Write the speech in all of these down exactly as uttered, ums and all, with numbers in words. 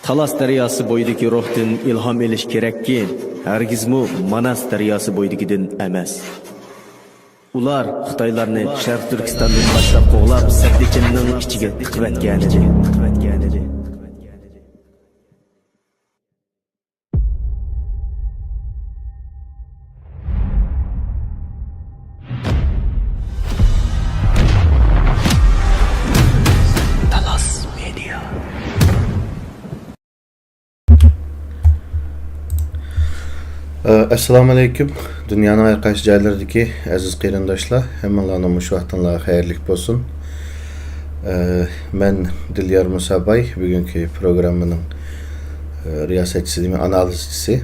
تالاس دەرياسى بويىدىكى روھتىن ئىلھام ئېلىش كېرەككى، ھەرگىزمۇ ماناس دەرياسى بويىدىكىدىن ئەمەس. ئۇلار خىتايلارنى شەرقىي تۈركىستاندىن باشلاپ قوغلاپ، سەددىچىننىڭ ئىچىگە تىقىۋەتكەنىدى. تالاس مېدىيا. ئە، ئەسسالامۇئەلەيكۇم. دۇنيانىڭ ھەر قايسى جايلىرىدىكى ئەزىز قېرىنداشلار، ھەممىڭلارنىڭ مۇشۇ ۋاقتىڭلار خەيرلىك بولسۇن. ئە، مەن دىليار مۇساباي، بۈگۈنكى پروگراممىنىڭ، ئە، رىياسەتچىسى دېمەي، ئانالىزچىسى.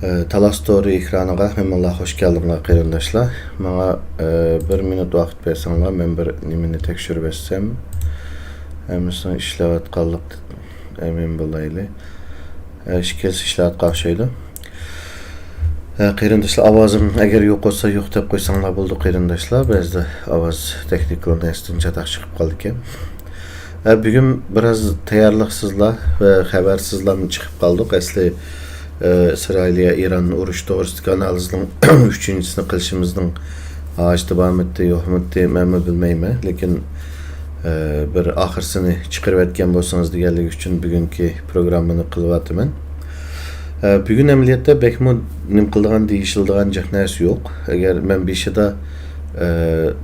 ئە، تالاس تورى ئېكرانىغا ھەممىڭلار خوش كەلدىڭلار قېرىنداشلار. ماڭا، ئە، بىر مىنۇت ۋاقىت بەرسەڭلار، مەن بىر نېمىنى تەكشۈرۈپ ئەتسەم، ھەممىسىنىڭ ئىشلەۋاتقانلىقى ئەمىن بولايلى. ئە، ئىككىلىسى ئىشلەۋاتقان ئوخشايدۇ. ئە، قېرىنداشلار، ئاۋازىم ئەگەر يوق بولسا، يوق دەپ قويساڭلار بولىدۇ، قېرىنداشلار. بەزىدە ئاۋاز تېخنىكىلار نەرسىدىن چاتاق چىقىپ قالىدىكەن. ئە، بۈگۈن بىراز تەييارلىقسىزلا ۋە خەۋەرسىزلا چىقىپ قالدۇق. ئەسلى، ئە، ئىسرائىلىيە ئىران ئۇرۇشى توغرىسىدىكى ئانالىزنىڭ ئۈچىنچىسىنى قىلىشىمىزنىڭ ھاجىتى بارمىدى، يوقمىدى، مەنمۇ بىلمەيمەن. لېكىن، ئە، بىر ئاخىرسىنى چىقىرىۋەتكەن بولسىڭىز دېگەنلىكى ئۈچۈن بۈگۈنكى پروگراممىنى قىلىۋاتىمەن. ئە، بۈگۈن ئەمەلىيەتتە بەكمۇ نېمە قىلىدىغان، دېيىشىلىدىغان جىق نەرسە يوق. ئەگەر مەن بېشىدا، ئە،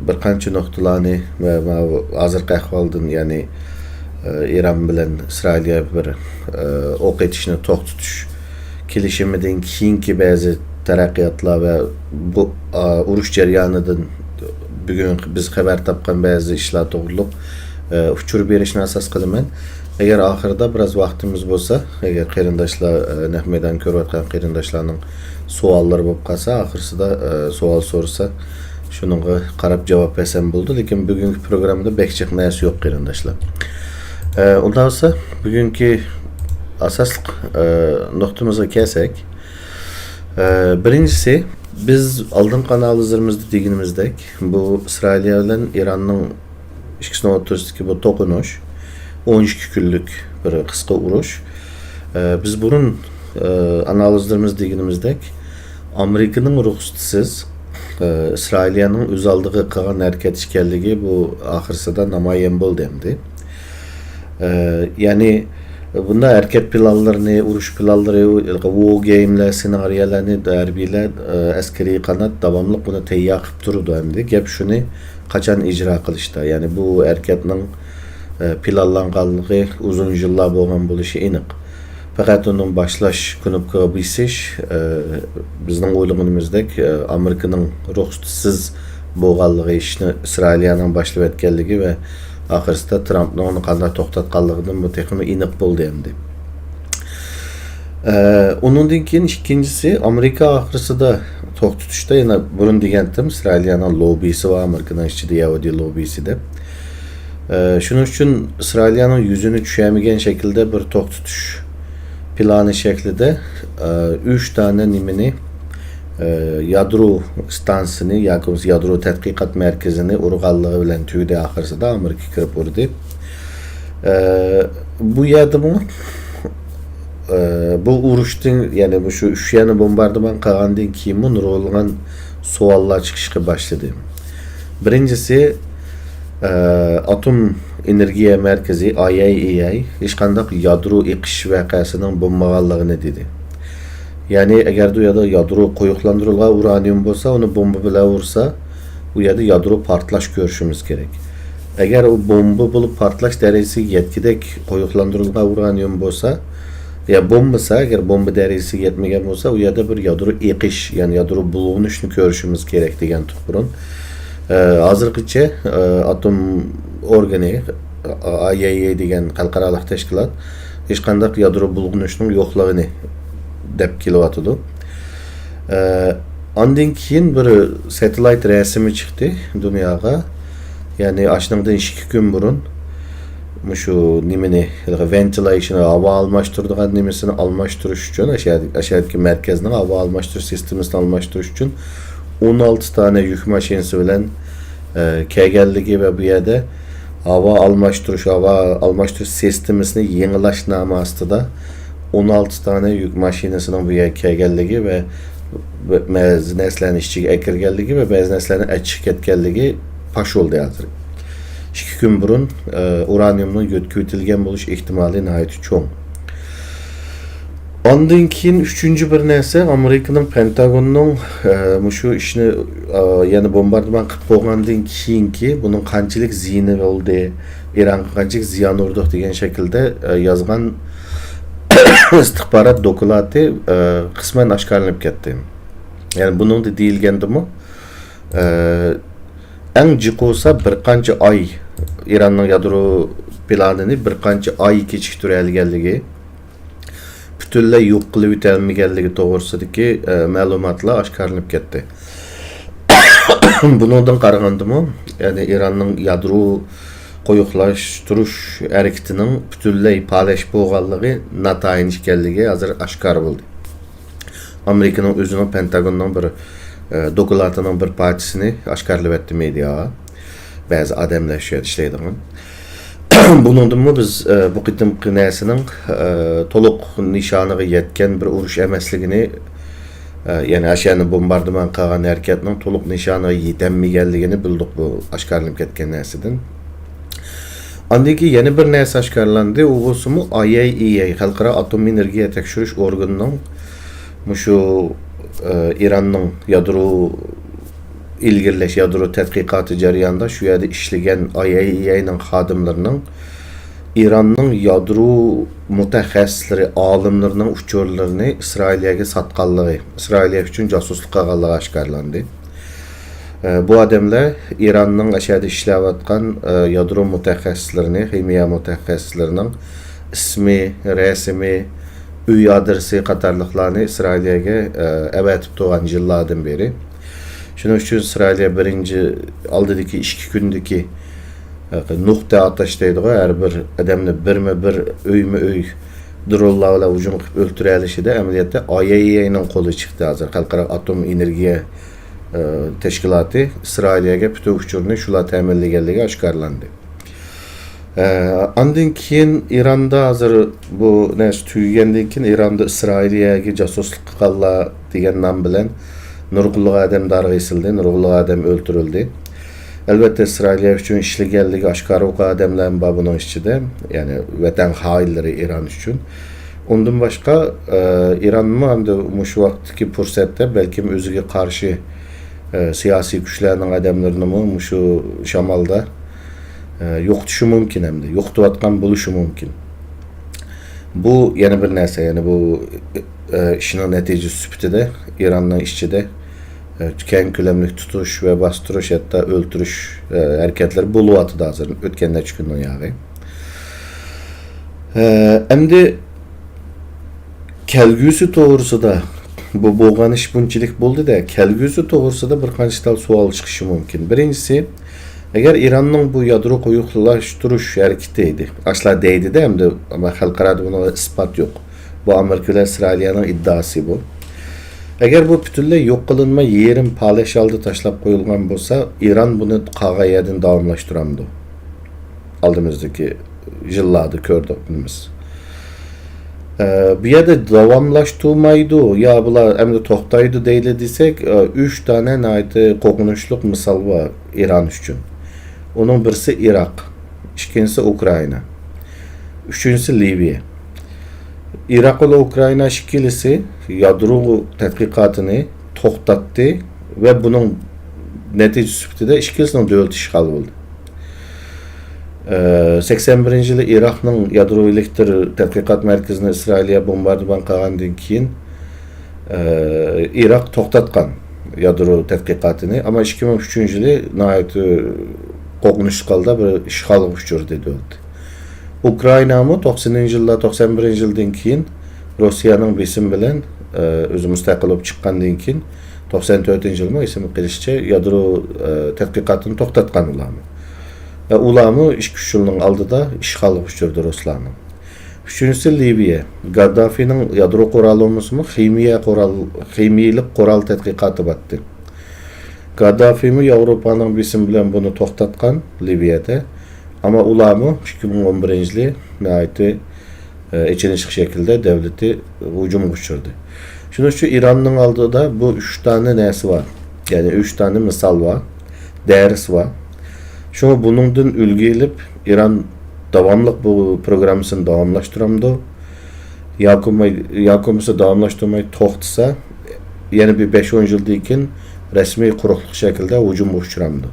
بىر قانچە نۇقتىلارنى ۋە ماۋۇ ھازىرقى ئەھۋالدىن، يەنى، ئە، ئىران بىلەن ئىسرائىلىيە بىر، ئە، ئوق ئېتىشنى توختىتىش كېلىشىمىدىن كېيىنكى بەزى تەرەققىياتلار ۋە بۇ، ئا، ئۇرۇش جەريانىدىن بۈگۈن بىز خەۋەر تاپقان بەزى ئىشلار توغرۇلۇق، ئە، ئۇچۇر بېرىشنى ئاساس قىلىمەن. ئەگەر ئاخىرىدا بىراز ۋاقتىمىز بولسا، ئەگەر قېرىنداشلار، ئە، نەق مەيدان كۆرۈۋاتقان قېرىنداشلارنىڭ سوئاللىرى بولۇپ قالسا، ئاخىرسىدا، ئە، سوئال سورىسا، شۇنىڭغا قاراپ جاۋاب بەرسەم بولىدۇ. لېكىن بۈگۈنكى پروگراممىدا بەك جىق نەرسە يوق، قېرىنداشلار. ئە، ئۇنداق بولسا، بۈگۈنكى ئاساسلىق، ئە، نۇقتىمىزغا كەلسەك، ئە، بىرىنچىسى، بىز ئالدىنقى ئانالىزلىرىمىزدا دېگىنىمىزدەك، بۇ ئىسرائىلىيە بىلەن ئىراننىڭ ئىككىسىنىڭ ئوتتۇرىسىدىكى بۇ توقۇنۇش، ئون ئىككى كۈنلۈك بىر قىسقا ئۇرۇش. ئە، بىز بۇرۇن، ئە، ئانالىزلىرىمىز دېگىنىمىزدەك، ئامېرىكىنىڭ رۇخسىتىسىز، ئە، ئىسرائىلىيەنىڭ ئۆز ئالدىغا قىلغان ھەرىكەت ئىكەنلىكى بۇ ئاخىرسىدا نامايان بولدى ئەمدى. ئە، يەنى بۇنداق ھەرىكەت پىلانلىرىنى، ئۇرۇش پىلانلىرى، ۋو گېيملەر، سېنارىيەلەرنى ھەربىيلەر، ئە، ئەسكىرىي قانات داۋاملىق بۇنى تەييار قىلىپ تۇرىدۇ ئەمدى. گەپ شۇنى، قاچان ئىجرا قىلىشتا، يەنى بۇ ھەرىكەتنىڭ، ئە، پىلانلانغانلىقى ئۇزۇن يىللار بولغان بولۇشى ئېنىق. پەقەت ئۇنىڭ باشلاش كۇنۇپكىغا بېسىش، ئە، بىزنىڭ ئويلىغىنىمىزدەك، ئە، ئامېرىكىنىڭ رۇخسىتىسىز بولغانلىقى، ئىشنى ئىسرائىلىيەنىڭ باشلىۋەتكەنلىكى ۋە ئاخىرسىدا ترامپنىڭ ئۇنى قانداق توختاتقانلىقىدىن بۇ تېخىمۇ ئېنىق بولدى ئەمدى. ئە، ئۇنىڭدىن كېيىن ئىككىنچىسى، ئامېرىكا ئاخىرسىدا توختىتىشتا يەنە بۇرۇن دېگەنتىم، ئىسرائىلىيەنىڭ لوببىسى بار، ئامېرىكىنىڭ ئىچىدە يەھۇدىي لوببىسى دەپ. ئە، شۇنىڭ ئۈچۈن ئىسرائىلىيەنىڭ يۈزىنى چۈشۈرمىگەن شەكىلدە بىر توختىتىش پىلانى شەكلىدە، ئە، ئۈچ دانە نېمىنى، ئە، يادرو ئىستانسىسىنى ياكى بولمىسا يادرو تەتقىقات مەركىزىنى ئۇرغانلىقى بىلەن تۈگىدى، ئاخىرسىدا ئامېرىكا كىرىپ ئۇردى. ئە، بۇ يەردىمۇ، ئە، بۇ ئۇرۇشتىن، يەنى بۇ شۇ ئۈچ يەرنى بومباردىمان قىلغاندىن كېيىنمۇ نۇرغۇنلىغان سوئاللار چىقىشقا باشلىدى. بىرىنچىسى، ئە، ئاتوم ئېنېرگىيە مەركىزى، ئاي ئەي ئېي ئەي، ھېچقانداق يادرو ئېقىش ۋەقەسىنىڭ بولمىغانلىقىنى دېدى. يەنى، ئەگەردە ئۇ يەردە يادرو قويۇقلاندۇرۇلغان ئۇرانىيۇم بولسا، ئۇنى بومبا بىلەن ئۇرسا، ئۇ يەردە يادرو پارتلاش كۆرۈشىمىز كېرەك. ئەگەر ئۇ بومبا بولۇپ پارتلاش دەرىجىسىگە يەتكۈدەك قويۇقلاندۇرۇلغان ئۇرانىيۇم بولسا، يا بومبىسا، ئەگەر بومبا دەرىجىسىگە يەتمىگەن بولسا، ئۇ يەردە بىر يادرو ئېقىش، يەنى يادرو بۇلغىنىشنى كۆرۈشىمىز كېرەك دېگەن تۇپرۇن. ئە، ھازىرغىچە، ئە، ئاتوم ئورگىنى، ئاي ئەي ئېي دېگەن خەلقئارالىق تەشكىلات ھېچقانداق يادرو بۇلغىنىشنىڭ يوقلۇقىنى دەپ كېلىۋاتىدۇ. ئە، ئاندىن كېيىن بىر ساتېلايت رەسىمى چىقتى دۇنياغا. يەنى ئاشۇنىڭدىن ئىككى كۈن بۇرۇن مۇشۇ نېمىنى، ۋېنتىلېيشن، ھاۋا ئالماشتۇرىدىغان نېمىسىنى ئالماشتۇرۇش ئۈچۈن، ئاشۇ يەردىكى مەركەزنىڭ ھاۋا ئالماشتۇرۇش سىستېمىسىنى ئالماشتۇرۇش ئۈچۈن ئون ئالتە دانە يۈك ماشىنىسى بىلەن، ئە، كەلگەنلىكى ۋە بۇ يەردە ھاۋا ئالماشتۇرۇش، ھاۋا ئالماشتۇرۇش سىستېمىسىنى يېڭىلاش نامى ئاستىدا ئون ئالتە دانە يۈك ماشىنىسىنىڭ بۇ يەرگە كەلگەنلىكى ۋە بەزى نەرسىلەرنى ئىچىگە ئەكىرگەنلىكى ۋە بەزى نەرسىلەرنى ئەچىقىپ كەتكەنلىكى پاش بولدى ھازىر. ئىككى كۈن بۇرۇن، ئە، ئۇرانىيۇمنىڭ يۆتكىۋېتىلگەن بولۇش ئېھتىمالى ناھايىتى چوڭ. ئاندىن كېيىن ئۈچىنچى بىر نەرسە، ئامېرىكىنىڭ پېنتاگوننىڭ، ئە، مۇشۇ ئىشنى، ئە، يەنە بومباردىمان قىلىپ بولغاندىن كېيىنكى بۇنىڭ قانچىلىك زىيىنى بولدى، ئىرانغا قانچىلىك زىيان ئۇردۇق دېگەن شەكىلدە، ئە، يازغان ئىستىخبارات دوكلاتى، ئە، قىسمەن ئاشكارىلىنىپ كەتتى. يەنى بۇنىڭدا دېيىلگەندىمۇ، ئە، ئەڭ جىق بولسا بىر قانچە ئاي، ئىراننىڭ يادرو پىلانىنى بىر قانچە ئاي كېچىكتۈرەلىگەنلىكى، پۈتۈنلەي يوق قىلىۋېتەلمىگەنلىكى توغرىسىدىكى، ئە، مەلۇماتلار ئاشكارىلىنىپ كەتتى. بۇنىڭدىن قارىغاندىمۇ، يەنى ئىراننىڭ يادرو قويۇقلاشتۇرۇش ھەرىكىتىنىڭ پۈتۈنلەي پالەچ بولغانلىقى ناتايىن ئىكەنلىكى ھازىر ئاشكارا بولدى. ئامېرىكىنىڭ ئۆزىنىڭ پېنتاگوننىڭ بىر، ئە، دوكلاتىنىڭ بىر پارچىسىنى ئاشكارىلىۋەتتى مېدىياغا. بەزى ئادەملەر شۇ يەردە ئىشلەيدىغان. بۇنىڭدىنمۇ بىز، ئە، بۇ قېتىمقى نەرسىنىڭ، ئە، تولۇق نىشانىغا يەتكەن بىر ئۇرۇش ئەمەسلىكىنى، ئە، يەنى ئاشۇ يەرنى بومباردىمان قىلغان ھەرىكەتنىڭ تولۇق نىشانىغا يېتەلمىگەنلىكىنى بىلدۇق بۇ ئاشكارىلىنىپ كەتكەن نەرسىدىن. ئاندىن كېيىن يەنە بىر نەرسە ئاشكارىلاندى. ئۇ بولسىمۇ ئاي ئەي ئېي ئەي، خەلقئارا ئاتوم ئېنېرگىيە تەكشۈرۈش ئورگىنىنىڭ مۇشۇ، ئە، ئىراننىڭ يادرو ئىلگىرىلەش، يادرو تەتقىقاتى جەريانىدا شۇ يەردە ئىشلىگەن ئاي ئەي ئېي ئەينىڭ خادىملىرىنىڭ ئىراننىڭ يادرو مۇتەخەسسىسلىرى، ئالىملىرىنىڭ ئۇچۇرلىرىنى ئىسرائىلىيەگە ساتقانلىقى، ئىسرائىلىيە ئۈچۈن جاسۇسلۇق قىلغانلىقى ئاشكارىلاندى. ئە، بۇ ئادەملەر ئىراننىڭ ئەشەدە ئىشلەۋاتقان، ئە، يادرو مۇتەخەسسىسلىرىنى، خىمىيە مۇتەخەسسىسلىرىنىڭ ئىسمى، رەسىمى، ئۆي ئادرېسى قاتارلىقلارنى ئىسرائىلىيەگە، ئە، ئەۋەتىپ تۇرغان يىللاردىن بېرى. شۇنىڭ ئۈچۈن ئىسرائىلىيە بىرىنچى ئالدىدىكى ئىككى كۈندىكى، ئە، نۇقتە ئاتاش دەيدىغۇ، ھەر بىر ئادەمنى بىرمۇ بىر، ئۆيمۇ ئۆي درونلار بىلەن ھۇجۇم قىلىپ ئۆلتۈرەلىشىدە ئەمەلىيەتتە ئاي ئەي ئەينىڭ قولى چىقتى ھازىر. خەلقئارا ئاتوم ئېنېرگىيە، ئە، تەشكىلاتى ئىسرائىلىيەگە پۈتۈن ئۇچۇرنى شۇلار تەمىنلىگەنلىكى ئاشكارىلاندى. ئە، ئاندىن كېيىن ئىراندا ھازىر بۇ نەرسە تۈگىگەندىن كېيىن ئىراندا ئىسرائىلىيەگە جاسۇسلۇق قىلغانلار دېگەن نام بىلەن نۇرغۇنلىغان ئادەم دارغا ئېسىلدى، نۇرغۇنلىغان ئادەم ئۆلتۈرۈلدى. ئەلۋەتتە، ئىسرائىلىيە ئۈچۈن ئىشلىگەنلىكى ئاشكارا بولغان ئادەملەرمۇ بار بۇنىڭ ئىچىدە، يەنى ۋەتەن خائىنلىرى ئىران ئۈچۈن. ئۇندىن باشقا، ئە، ئىرانمۇ ئەمدى مۇشۇ ۋاقىتتىكى پۇرسەتتە بەلكىم ئۆزىگە قارشى، ئە، سىياسىي كۈچلەرنىڭ ئادەملىرىنىمۇ مۇشۇ شامالدا، ئە، يوقىتىشى مۇمكىن، ئەمدى يوقىتىۋاتقان بولۇشى مۇمكىن. بۇ يەنە بىر نەرسە، يەنى بۇ، ئە، ئىشنىڭ نەتىجىسى سۈپىتىدە ئىراننىڭ ئىچىدە، ئە، كەڭ كۆلەملىك تۇتۇش ۋە باستۇرۇش، ھەتتا ئۆلتۈرۈش، ئە، ھەرىكەتلىرى بولۇۋاتىدۇ ھازىر، ئۆتكەن نەچچە كۈندىن ياغى. ئە، ئەمدى كەلگۈسى توغرىسىدا، بۇ بولغان ئىش بۇنچىلىك بولدى-دە، كەلگۈسى توغرىسىدا بىر قانچە تال سوئال چىقىشى مۇمكىن. بىرىنچىسى، ئەگەر ئىراننىڭ بۇ يادرو قويۇقلاشتۇرۇش ھەرىكىتى ئىدى، ئاشۇلار دەيدۇ-دە، ئەمدى، ئەمما خەلقئارادا بۇنىڭغا ئىسپات يوق. بۇ ئامېرىكا بىلەن ئىسرائىلىيەنىڭ ئىددىئاسى بۇ. ئەگەر بۇ پۈتۈنلەي يوق قىلىنماي، يېرىم پالەچ ھالدا تاشلاپ قويۇلغان بولسا، ئىران بۇنى قالغان يەردىن داۋاملاشتۇرامدۇ؟ ئالدىمىزدىكى يىللاردا كۆردۇق، بىلىمىز. ئە، بۇ يەردە داۋاملاشتۇرمايدۇ يا بۇلار ئەمدى توختايدۇ دەيلى دېسەك، ئە، ئۈچ دانە ناھايىتى قورقۇنچلۇق مىسال بار ئىران ئۈچۈن. ئۇنىڭ بىرسى ئىراق، ئىككىنچىسى ئۇكرائىنا، ئۈچىنچىسى لىۋىيە. ئىراق بىلەن ئۇكرائىنا ئىككىلىسى يادرو تەتقىقاتىنى توختاتتى ۋە بۇنىڭ نەتىجىسى سۈپىتىدە ئىككىلىسىنىڭ دۆلىتى ئىشغال بولدى. ئە، سەكسەن بىرىنچى يىلى ئىراقنىڭ يادرو ئېلېكتر تەتقىقات مەركىزىنى ئىسرائىلىيە بومباردىمان قىلغاندىن كېيىن، ئە، ئىراق توختاتقان يادرو تەتقىقاتىنى، ئەمما ئىككى مىڭ ئۈچىنچى يىلى ناھايىتى قورقۇنچلۇق ھالدا بىر ئىشغالغا ئۇچرىدى دۆلىتى. ئۇكرائىنامۇ توقسىنىنچى يىللار، توقسەن بىرىنچى يىلدىن كېيىن روسىيەنىڭ بېسىمى بىلەن، ئە، ئۆزى مۇستەقىل بولۇپ چىققاندىن كېيىن، توقسەن تۆتىنچى يىلمۇ ئېسىمگە كېلىشىچە يادرو، ئە، تەتقىقاتىنى توختاتقان ئۇلارمۇ. ۋە ئۇلارمۇ ئىككى، ئۈچ يىلنىڭ ئالدىدا ئىشغالغا ئۇچرىدى رۇسلارنىڭ. ئۈچىنچىسى لىۋىيە. گاددافىنىڭ يادرو قورالى بولمىسىمۇ، خىمىيە قورال، خىمىيىلىك قورال تەتقىقاتى بارتتى. گاددافىمۇ ياۋروپانىڭ بېسىمى بىلەن بۇنى توختاتقان لىۋىيەدە. ئەمما ئۇلارمۇ ئىككى مىڭ ئون بىرىنچى يىلى ناھايىتى، ئېچىنىشلىق شەكىلدە دۆلىتى ھۇجۇمغا ئۇچرىدى. شۇنىڭ ئۈچۈن ئىراننىڭ ئالدىدا بۇ ئۈچ دانە نەرسە بار. يەنى ئۈچ دانە مىسال بار، دەرس بار. شۇڭا بۇنىڭدىن ئۈلگە ئېلىپ، ئىران داۋاملىق بۇ پروگراممىسىنى داۋاملاشتۇرامدۇ؟ ياكى بولماي-، ياكى بولمىسا داۋاملاشتۇرماي توختىسا، يەنە بىر بەش-ئون يىلدىن كېيىن رەسمىي قۇرۇقلۇق شەكلىدە ھۇجۇمغا ئۇچرامدۇ؟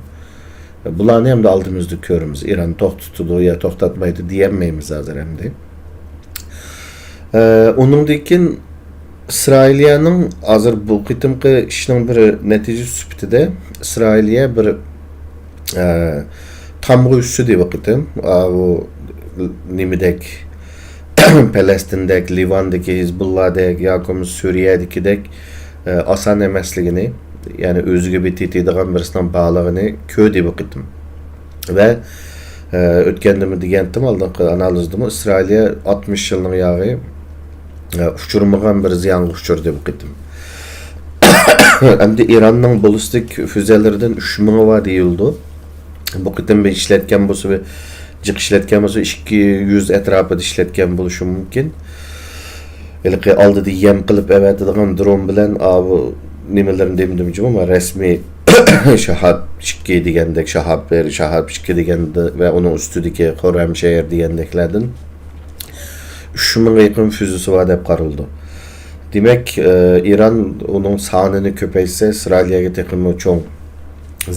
بۇلارنى ئەمدى ئالدىمىزدا كۆرىمىز. ئىران توختىتىدۇ يا توختاتمايدۇ دېيەلمەيمىز ھازىر ئەمدى. ئە، ئۇنىڭدىن كېيىن ئىسرائىلىيەنىڭ ھازىر بۇ قېتىمقى ئىشنىڭ بىر نەتىجىسى سۈپىتىدە ئىسرائىلىيە بىر، ئە، تامغا ئۈستىدى بۇ قېتىم. ئا، بۇ نېمىدەك، پەلەستىندەك، لىۋاندىكى ھىزبۇللادەك ياكى بولمىسا سۈرىيەدىكىدەك، ئە، ئاسان ئەمەسلىكىنى، يەنى ئۆزىگە بىر تېتىيدىغان بىرسىنىڭ بارلىقىنى كۆردى بۇ قېتىم. ۋە، ئە، ئۆتكەندىمۇ دېگەنتىم، ئالدىنقى ئانالىزدىمۇ ئىسرائىلىيە ئاتمىش يىلنىڭ ياغى، ئە، ئۇچرىمىغان بىر زىيانغا ئۇچرىدى بۇ قېتىم. ئەمدى ئىراننىڭ باللىستىك فۈزەلىرىدىن ئۈچ مىڭى بار دېيىلىدۇ. بۇ قېتىم بىر ئىشلەتكەن بولسا، بىر جىق ئىشلەتكەن بولسا، ئىككى يۈز ئەتراپىدا ئىشلەتكەن بولۇشى مۇمكىن. ھېلىقى ئالدىدا يەم قىلىپ ئەۋەتىدىغان درون بىلەن، ئاۋۇ نېمىلىرىنى دېمىدىم جۇمۇ، رەسمىي شاھاب ئىككى دېگەندەك، شاھاب بىر، شاھاب ئىككى دېگەندە ۋە ئۇنىڭ ئۈستىدىكى خوررەمشەھەر دېگەندەكلەردىن ئۈچ مىڭغا يېقىن فۈزىسى بار دەپ قارىلىدۇ. دېمەك، ئە، ئىران ئۇنىڭ سانىنى كۆپەيتسە، ئىسرائىلىيەگە تېخىمۇ چوڭ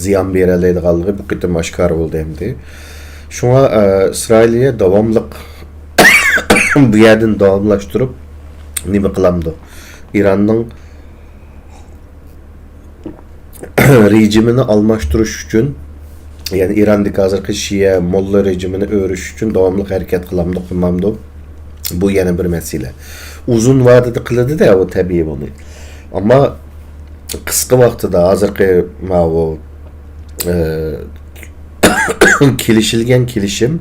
زىيان بېرەلەيدىغانلىقى بۇ قېتىم ئاشكارا بولدى ئەمدى. شۇڭا، ئە، ئىسرائىلىيە داۋاملىق بۇ يەردىن داۋاملاشتۇرۇپ نېمە قىلامدۇ؟ ئىراننىڭ رېجىمىنى ئالماشتۇرۇش ئۈچۈن، يەنى ئىراندىكى ھازىرقى شىئە موللا رېجىمىنى ئۆرۈش ئۈچۈن داۋاملىق ھەرىكەت قىلامدۇ، قىلمامدۇ؟ بۇ يەنە بىر مەسىلە. ئۇزۇن ۋادىدە قىلىدۇ-دە، ئۇ تەبىئىي بۇنى. ئەمما قىسقا ۋاقتىدا ھازىرقى ماۋۇ، ئە، كېلىشىلگەن كېلىشىم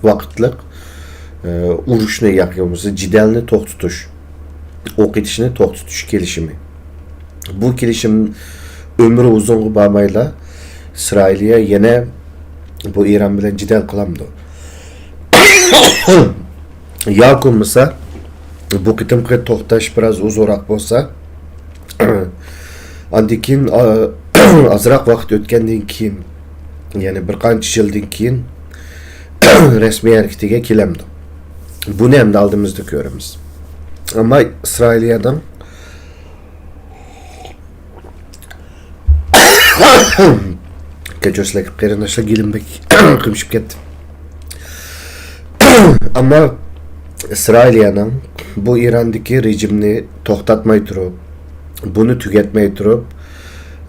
ۋاقىتلىق، ئە، ئۇرۇشنى ياكى بولمىسا جېدەلنى توختىتىش، ئوق ئېتىشنى توختىتىش كېلىشىمى. بۇ كېلىشىم ئۆمرى ئۇزۇنغا بارمايلا، ئىسرائىلىيە يەنە بۇ ئىران بىلەن جېدەل قىلامدۇ؟ ياكى بولمىسا، بۇ قېتىمقى توختاش بىراز ئۇزۇنراق بولسا، ئاندىن كېيىن، ئا-، ئازراق ۋاقىت ئۆتكەندىن كېيىن، يەنى بىر قانچە يىلدىن كېيىن، رەسمىي ھەرىكىتىگە كېلەمدۇ؟ بۇنى ئەمدى ئالدىمىزدا كۆرىمىز. ئەمما ئىسرائىلىيەنىڭ كەچۈرسىلەر، قېرىنداشلار، گېلىم بەك قىمشىپ كەتتى. ئەمما ئىسرائىلىيەنىڭ بۇ ئىراندىكى رېجىمنى توختاتماي تۇرۇپ، بۇنى تۈگەتمەي تۇرۇپ،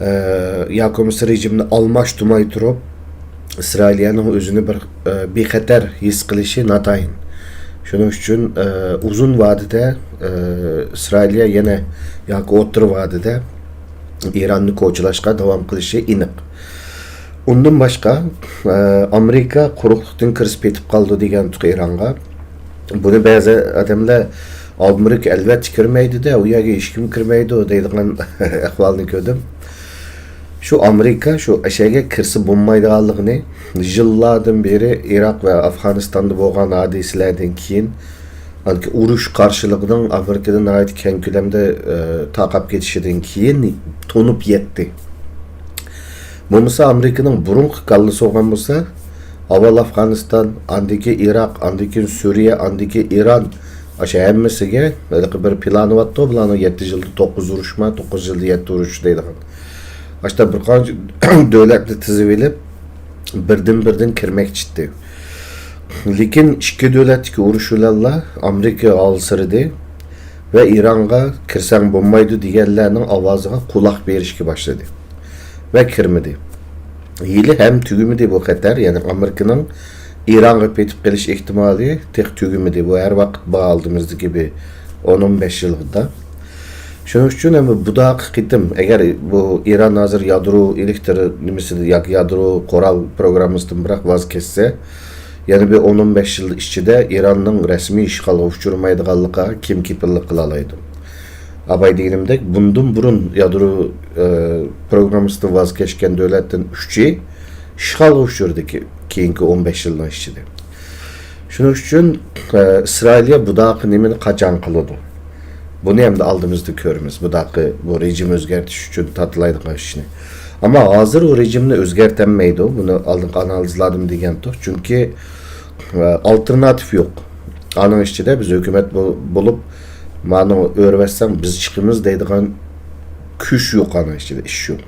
ئە، ياكى بولمىسا رېجىمنى ئالماشتۇرماي تۇرۇپ، ئىسرائىلىيەنىڭ ئۆزىنى بىر، ئە، بىخەتەر ھېس قىلىشى ناتايىن. شۇنىڭ ئۈچۈن، ئە، ئۇزۇن ۋادىدە، ئە، ئىسرائىلىيە يەنە ياكى ئوتتۇرا ۋادىدە ئىراننى كوچىلاشقا داۋام قىلىشى ئېنىق. ئۇندىن باشقا، ئە، ئامېرىكا قۇرۇقلۇقتىن كىرسە پېتىپ قالىدۇ دېگەنتۇق ئىرانغا. بۇنى بەزى ئادەملەر، «ئامېرىكا ئەلۋەتتە كىرمەيدۇ-دە، ئۇ يەرگە ھېچكىم كىرمەيدۇ» دەيدىغان ئەھۋالنى كۆردۈم. شۇ ئامېرىكا شۇ ئەشەگە كىرسە بولمايدىغانلىقىنى يىللاردىن بېرى ئىراق ۋە ئافغانىستاندا بولغان ھادىسىلەردىن كېيىن، ئاندىكى ئۇرۇش قارشىلىقىنىڭ ئامېرىكىدا ناھايىتى كەڭ كۆلەمدە، ئە، تارقاپ كېتىشىدىن كېيىن تونۇپ يەتتى. بولمىسا ئامېرىكىنىڭ بۇرۇنقى كاللىسى بولغان بولسا، ئاۋۋال ئافغانىستان، ئاندىن كېيىن ئىراق، ئاندىن كېيىن سۈرىيە، ئاندىن كېيىن ئىران، ئاشۇ ھەممىسىگە ھېلىقى بىر پىلانى بارتتۇ، بۇلارنىڭ يەتتە يىلدا توققۇز ئۇرۇشما، توققۇز يىلدا يەتتە ئۇرۇش دەيدىغان. ئاشۇنداق بىر قانچە دۆلەتنى تىزىۋېلىپ، بىردىن-بىردىن كىرمەكچى ئىدى. لېكىن ئىككى دۆلەتتىكى ئۇرۇش بىلەنلا ئامېرىكا ھالسىرىدى ۋە ئىرانغا كىرسەڭ بولمايدۇ دېگەنلەرنىڭ ئاۋازىغا قۇلاق بېرىشكە باشلىدى ۋە كىرمىدى. ھېلى ھەم تۈگىمىدى بۇ خەتەر، يەنى ئامېرىكىنىڭ ئىرانغا پېتىپ قېلىش ئېھتىمالى تېخى تۈگىمىدى. بۇ ھەر ۋاقىت بار ئالدىمىزدىكى بىر ئون، ئون بەش يىلدا. شۇنىڭ ئۈچۈن ھەم بۇداقى قېتىم، ئەگەر بۇ ئىران ھازىر يادرو ئېلېكتر نېمىسىدە ياكى يادرو قورال پروگراممىسىدىن بىراق ۋاز كەچسە، يەنە بىر ئون، ئون بەش يىل ئىچىدە ئىراننىڭ رەسمىي ئىشغالغا ئۇچرىمايدىغانلىقىغا كىم كېپىللىك قىلالايدۇ؟ ئاباي دېگىنىمدەك، بۇندىن بۇرۇن يادرو، ئە، پروگراممىسىدىن ۋاز كەچكەن دۆلەتتىن ئۈچى ئىشغالغا ئۇچرىدى كېيىنكى ئون بەش يىلنىڭ ئىچىدە. شۇنىڭ ئۈچۈن ئىسرائىلىيە بۇداقى نېمىنى قاچان قىلىدۇ؟ بۇنى ئەمدى ئالدىمىزدا كۆرىمىز، بۇداقى بۇ رېجىم ئۆزگەرتىش ئۈچۈن تاتىلايدىغان ئىشنى. ئەمما ھازىر ئۇ رېجىمنى ئۆزگەرتەلمەيدۇ، بۇنى ئالدىنقى ئانالىزلاردىمۇ دېگەنتۇق. چۈنكى ئالتېرناتىپ يوق. ئانىڭ ئىچىدە بىز ھۆكۈمەت بولۇپ مانا ئۆرۈۋەتسەڭ بىز چىقىمىز دەيدىغان كۈچ يوق، ئانىڭ ئىچىدە ئىش يوق.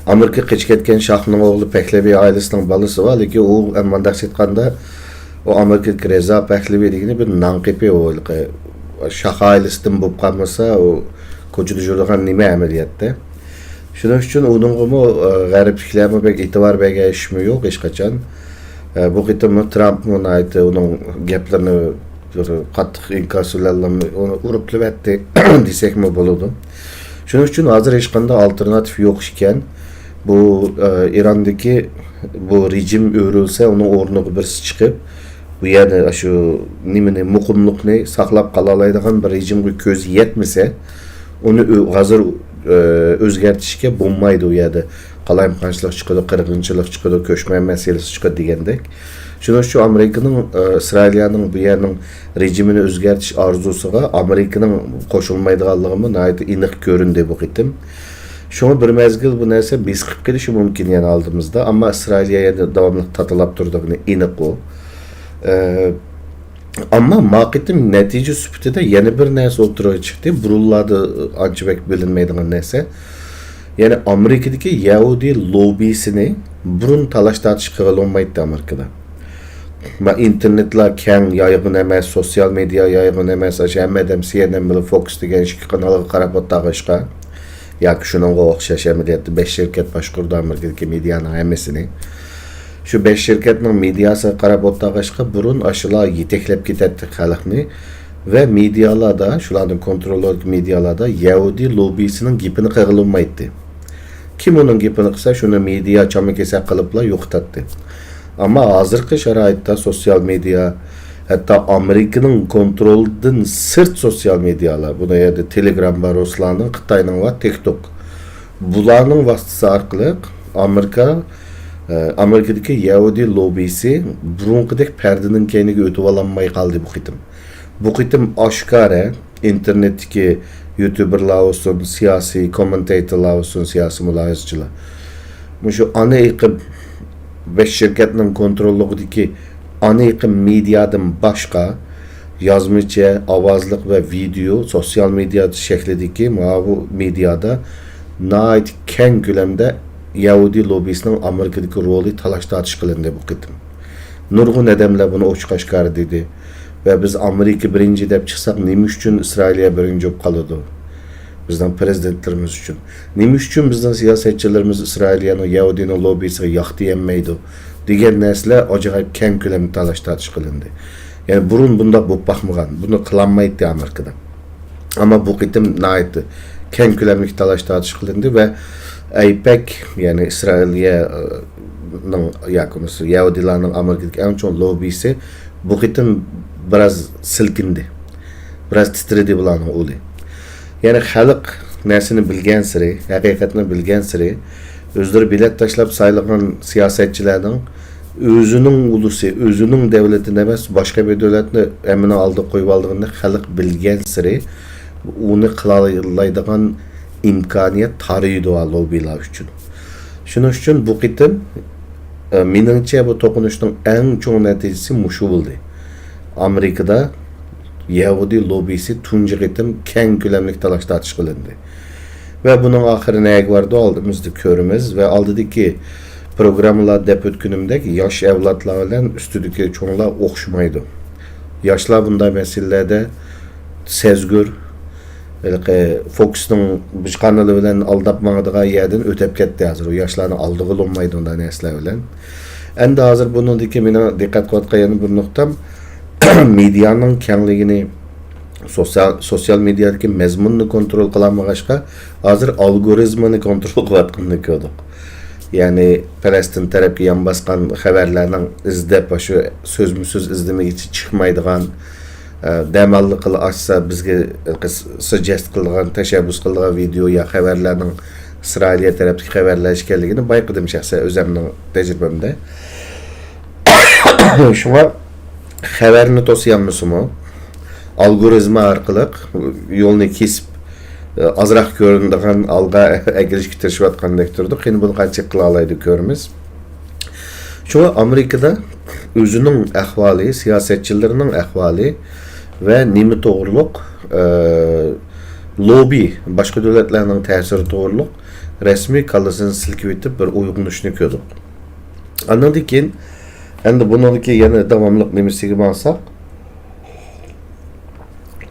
ئامېرىكا قېچىپ كەتكەن شاھنىڭ ئوغلى پەھلەۋى ئائىلىسىنىڭ بالىسى بار، لېكىن ئۇ مۇنداق ئېيتقاندا، ئۇ ئامېرىكىدىكى رىزا پەھلەۋى دېگىنى بىر نانقېپى، ئۇ شاھ ئائىلىسىدىن بولۇپ قالمىسا ئۇ كوچىدا يۈرىدىغان نېمە ئەمەلىيەتتە. شۇنىڭ ئۈچۈن ئۇنىڭغىمۇ غەربلىكلەرمۇ بەك ئېتىبار بەرگەن ئىشمۇ يوق ھېچقاچان. بۇ قېتىممۇ ترامپمۇ ناھايىتى ئۇنىڭ گەپلىرىنى بىر قاتتىق ئىنكاس بىلەن ئۇنى ئۇرۇپلىۋەتتى دېسەكمۇ بولىدۇ. شۇنىڭ ئۈچۈن ھازىر ھېچقانداق ئالتېرناتىپ يوق ئىكەن. بۇ ئىراندىكى بۇ رېجىم ئۆرۈلسە ئۇنىڭ ئورنىغا بىرسى چىقىپ، بۇ يەردە شۇ نېمىنى، مۇقىملىقنى ساقلاپ قالالايدىغان بىر رېجىمغا كۆزى يەتمىسە، ئۇنى ھازىر ئۆزگەرتىشكە بولمايدۇ. ئۇ يەردە قالايمىقانچىلىق چىقىدۇ، قىرغىنچىلىق چىقىدۇ، كۆچمەن مەسىلىسى چىقىدۇ دېگەندەك. شۇنىڭ ئۈچۈن ئامېرىكىنىڭ ئىسرائىلىيەنىڭ بۇ يەرنىڭ رېجىمىنى ئۆزگەرتىش ئارزۇسىغا ئامېرىكىنىڭ قوشۇلمايدىغانلىقىمۇ ناھايىتى ئېنىق كۆرۈندى بۇ قېتىم. شۇڭا بىر مەزگىل بۇ نەرسە بېسىقىپ قېلىشى مۇمكىن يەنە ئالدىمىزدا، ئەمما ئىسرائىلىيە يەنە داۋاملىق تاتىلاپ تۇرىدىغىنى ئېنىق ئۇ. ئەمما ما قېتىم نەتىجە سۈپىتىدە يەنە بىر نەرسە ئوتتۇرىغا چىقتى. بۇرۇنلاردا ئانچە بەك بىلىنمەيدىغان نەرسە. يەنى ئامېرىكىدىكى يەھۇدىي لوببىسىنى بۇرۇن تالاش تارتىش قىلغىلى بولمايتتى ئامېرىكىدا. ما ئىنتېرنېتلار كەڭ يايغىن ئەمەس، سوتسىيال مېدىيا يايغىن ئەمەس، ئاشۇ ھەممە ئادەم سى ئېن ئېن بىلەن فوكس دېگەن ئىككى قانالغا قاراپ ئولتۇرغاچقا، ياكى شۇنىڭغا ئوخشاش ئەمەلىيەتتە بەش شىركەت باشقۇرىدۇ ئامېرىكىدىكى مېدىيانىڭ ھەممىسىنى. شۇ بەش شىركەتنىڭ مېدىياسىغا قاراپ ئولتۇرغاچقا، بۇرۇن ئاشۇلار يېتەكلەپ كېتەتتى خەلقنى ۋە مېدىيالاردا، شۇلارنىڭ كونترولىدىكى مېدىيالاردا يەھۇدىي لوببىسىنىڭ گېپىنى قىلغىلى بولمايتتى. كىم ئۇنىڭ گېپىنى قىلسا، شۇنى مېدىيا چاما كېسەك قىلىپلا يوقىتاتتى. ئەمما ھازىرقى شارائىتتا سوتسىيال مېدىيا، ھەتتا ئامېرىكىنىڭ كونترولىدىن سىرت سوتسىيال مېدىيالار، بۇ يەردە تېلېگرام بار رۇسلارنىڭ، خىتاينىڭ بار تىك توك، بۇلارنىڭ ۋاسىتىسى ئارقىلىق ئامېرىكا، ئە، ئامېرىكىدىكى يەھۇدىي لوببىسى بۇرۇنقىدەك پەردىنىڭ كەينىگە ئۆتۈۋالالماي قالدى بۇ قېتىم. بۇ قېتىم ئاشكارا ئىنتېرنېتتىكى يۇتۇبېرلار بولسۇن، سىياسىي كوممېنتاتورلار بولسۇن، سىياسىي مۇلاھىزىچىلار، مۇشۇ ئانا ئېقىم بەش شىركەتنىڭ كونتروللۇقىدىكى ئانا ئېقىم مېدىيادىن باشقا يازمىچە، ئاۋازلىق ۋە ۋىدېئو، سوتسىيال مېدىيا شەكلىدىكى ماۋۇ مېدىيادا ناھايىتى كەڭ كۆلەمدە يەھۇدىي لوببىسىنىڭ ئامېرىكىدىكى رولى تالاش-تارتىش قىلىندى بۇ قېتىم. نۇرغۇن ئادەملەر بۇنى ئوچۇق-ئاشكارا دېدى. ۋە بىز ئامېرىكا بىرىنچى دەپ چىقساق، نېمە ئۈچۈن ئىسرائىلىيە بىرىنچى بولۇپ قالىدۇ؟ بىزنىڭ پىرېزىدېنتلىرىمىز ئۈچۈن. نېمە ئۈچۈن بىزنىڭ سىياسەتچىلىرىمىز ئىسرائىلىيەنىڭ يەھۇدىينىڭ لوببىسىغا ياق دېيەلمەيدۇ؟ دېگەن نەرسىلەر ئاجايىپ كەڭ كۆلەمدە تالاش-تارتىش قىلىندى. يەنى بۇرۇن بۇنداق بولۇپ باقمىغان، بۇنى قىلالمايتتى ئامېرىكىدا. ئەمما بۇ قېتىم ناھايىتى كەڭ كۆلەملىك تالاش-تارتىش قىلىندى ۋە ئەيپەك، يەنى ئىسرائىلىيەنىڭ ياكى بولمىسا يەھۇدىيلارنىڭ ئامېرىكىدىكى ئەڭ چوڭ لوببىسى بۇ قېتىم بىراز سىلكىندى، بىراز تىترىدى بۇلارنىڭ ئۇلى. يەنى خەلق نەرسىنى بىلگەنسېرى، ھەقىقەتنى بىلگەنسېرى، ئۆزلىرى بېلەت تاشلاپ سايلىغان سىياسەتچىلەرنىڭ ئۆزىنىڭ ئۇلۇسى، ئۆزىنىڭ دۆلىتىنى ئەمەس، باشقا بىر دۆلەتنى ھەممىنىڭ ئالدىغا قويۇۋالىدىغىنىنى خەلق بىلگەنسېرى، ئۇنى قىلالايدىغان ئىمكانىيەت تارىيىدۇ لوببىلار ئۈچۈن. شۇنىڭ ئۈچۈن بۇ قېتىم، ئە، مېنىڭچە، بۇ توقۇنۇشنىڭ ئەڭ چوڭ نەتىجىسى مۇشۇ بولدى. ئامېرىكىدا يەھۇدىي لوببىسى تۇنجى قېتىم كەڭ كۆلەملىك تالاش-تارتىش قىلىندى. ۋە بۇنىڭ ئاخىرى نەگە بارىدۇ، ئالدىمىزدا كۆرىمىز. ۋە ئالدىدىكى پروگراممىلاردا دەپ ئۆتكىنىمدەك، ياش ئەۋلادلار بىلەن ئۈستىدىكى چوڭلار ئوخشىمايدۇ. ياشلار بۇنداق مەسىلىلەردە سەزگۈر، ھېلىقى فوكسنىڭ بىر قانىلى بىلەن ئالداپ ماڭىدىغان يەردىن ئۆتۈپ كەتتى ھازىر. ئۇ ياشلارنى ئالدىغىلى بولمايدۇ ئۇنداق نەرسىلەر بىلەن. ئەمدى ھازىر بۇنىڭدىكى مېنىڭ دىققەت قىلىۋاتقان يەنە بىر نۇقتام، مېدىيانىڭ كەڭلىكىنى، سوتسىيال، سوتسىيال مېدىيادىكى مەزمۇننى كونترول قىلالمىغاچقا، ھازىر ئالگورىزمنى كونترول قىلىۋاتقىنىنى كۆردۇق. يەنى پەلەستىن تەرەپكە يان باسقان خەۋەرلەرنىڭ ئىزدەپ، ئاشۇ سۆزمۇ سۆز ئىزدىمىگىچە چىقمايدىغان، ئە، دەماللىقلا ئاچسا بىزگە سىجېست قىلىدىغان، تەشەببۇس قىلىدىغان ۋىدېئو يا خەۋەرلەرنىڭ ئىسرائىلىيە تەرەپتىكى خەۋەرلەر ئىكەنلىكىنى بايقىدىم شەخسەن ئۆزەمنىڭ تەجرىبەمدە. شۇڭا خەۋەرنى توسىيالمىسىمۇ، ئالگورىزما ئارقىلىق يولنى كېسىپ، ئازراق كۆرۈنىدىغان ئالغا ئەكېلىشكە تىرىشىۋاتقاندەك تۇرىدۇ. قېنى بۇنى قانچىلىك قىلالايدۇ كۆرىمىز. شۇڭا ئامېرىكىدا ئۆزىنىڭ ئەھۋالى، سىياسەتچىلىرىنىڭ ئەھۋالى ۋە نېمە توغرۇلۇق، ئە، لوببى، باشقا دۆلەتلەرنىڭ تەسىرى توغرۇلۇق رەسمىي كاللىسىنى سىلكىۋېتىپ بىر ئويغىنىشنى كۆردۇق. ئاندىن كېيىن، ئەمدى بۇنىڭدىكى يەنە داۋاملىق نېمىسىگە ماڭساق،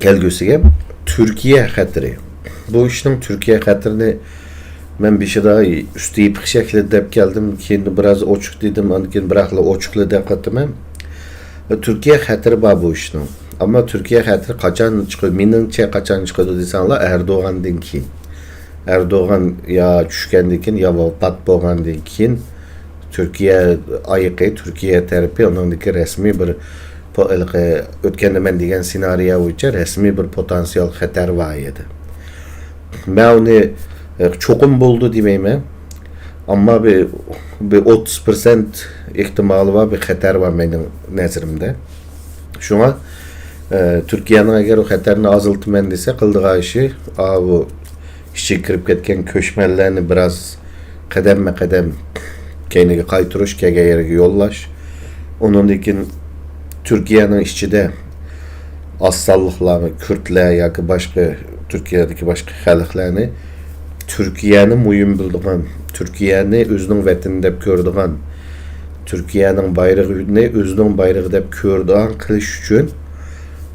كەلگۈسىگە تۈركىيە خەتىرى. بۇ ئىشنىڭ تۈركىيە خەتىرىنى مەن بېشىدا ئۈستى يېپىق شەكلىدە دەپ كەلدىم، كېيىن بىراز ئوچۇق دېدىم، ئاندىن كېيىن بىراقلا ئوچۇقلا دەپ قاپتىمەن. تۈركىيە خەتىرى بار بۇ ئىشنىڭ. ئەمما تۈركىيە خەتىرى قاچان چىقىدۇ؟ مېنىڭچە قاچان چىقىدۇ دېسەڭلار، ئەردوغاندىن كېيىن. ئەردوغان يا چۈشكەندىن كېيىن، يا ۋاپات بولغاندىن كېيىن تۈركىيە ئايىقى، تۈركىيە تەرىپى ئۇنىڭدىكى رەسمىي بىر پو-، ھېلىقى ئۆتكەندە مەن دېگەن سېنارىيە بويىچە رەسمىي بىر پوتېنسىيال خەتەر بار ئىدى. مەن ئۇنى، ئە، چوقۇم بولىدۇ دېمەيمەن. ئەمما بىر، بىر ئوتتۇز پىرسەنت ئېھتىمالى بار بىر خەتەر بار مېنىڭ نەزىرىمدە. شۇڭا، ئە، تۈركىيەنىڭ ئەگەر ئۇ خەتەرنى ئازلىتىمەن دېسە، قىلىدىغان ئىشى، ئاۋۇ ئىچىگە كىرىپ كەتكەن كۆچمەنلەرنى بىراز قەدەممۇ قەدەم كەينىگە قايتۇرۇش، كەلگەن يەرگە يوللاش. ئۇنىڭدىن كېيىن تۈركىيەنىڭ ئىچىدە ئاز سانلىقلارنى، كۈردلەر ياكى باشقا تۈركىيەدىكى باشقا خەلقلەرنى، تۈركىيەنى مۇھىم بىلىدىغان، تۈركىيەنى ئۆزىنىڭ ۋەتىنى دەپ كۆرىدىغان، تۈركىيەنىڭ بايرىقىنى ئۆزىنىڭ بايرىقى دەپ كۆرىدىغان قىلىش ئۈچۈن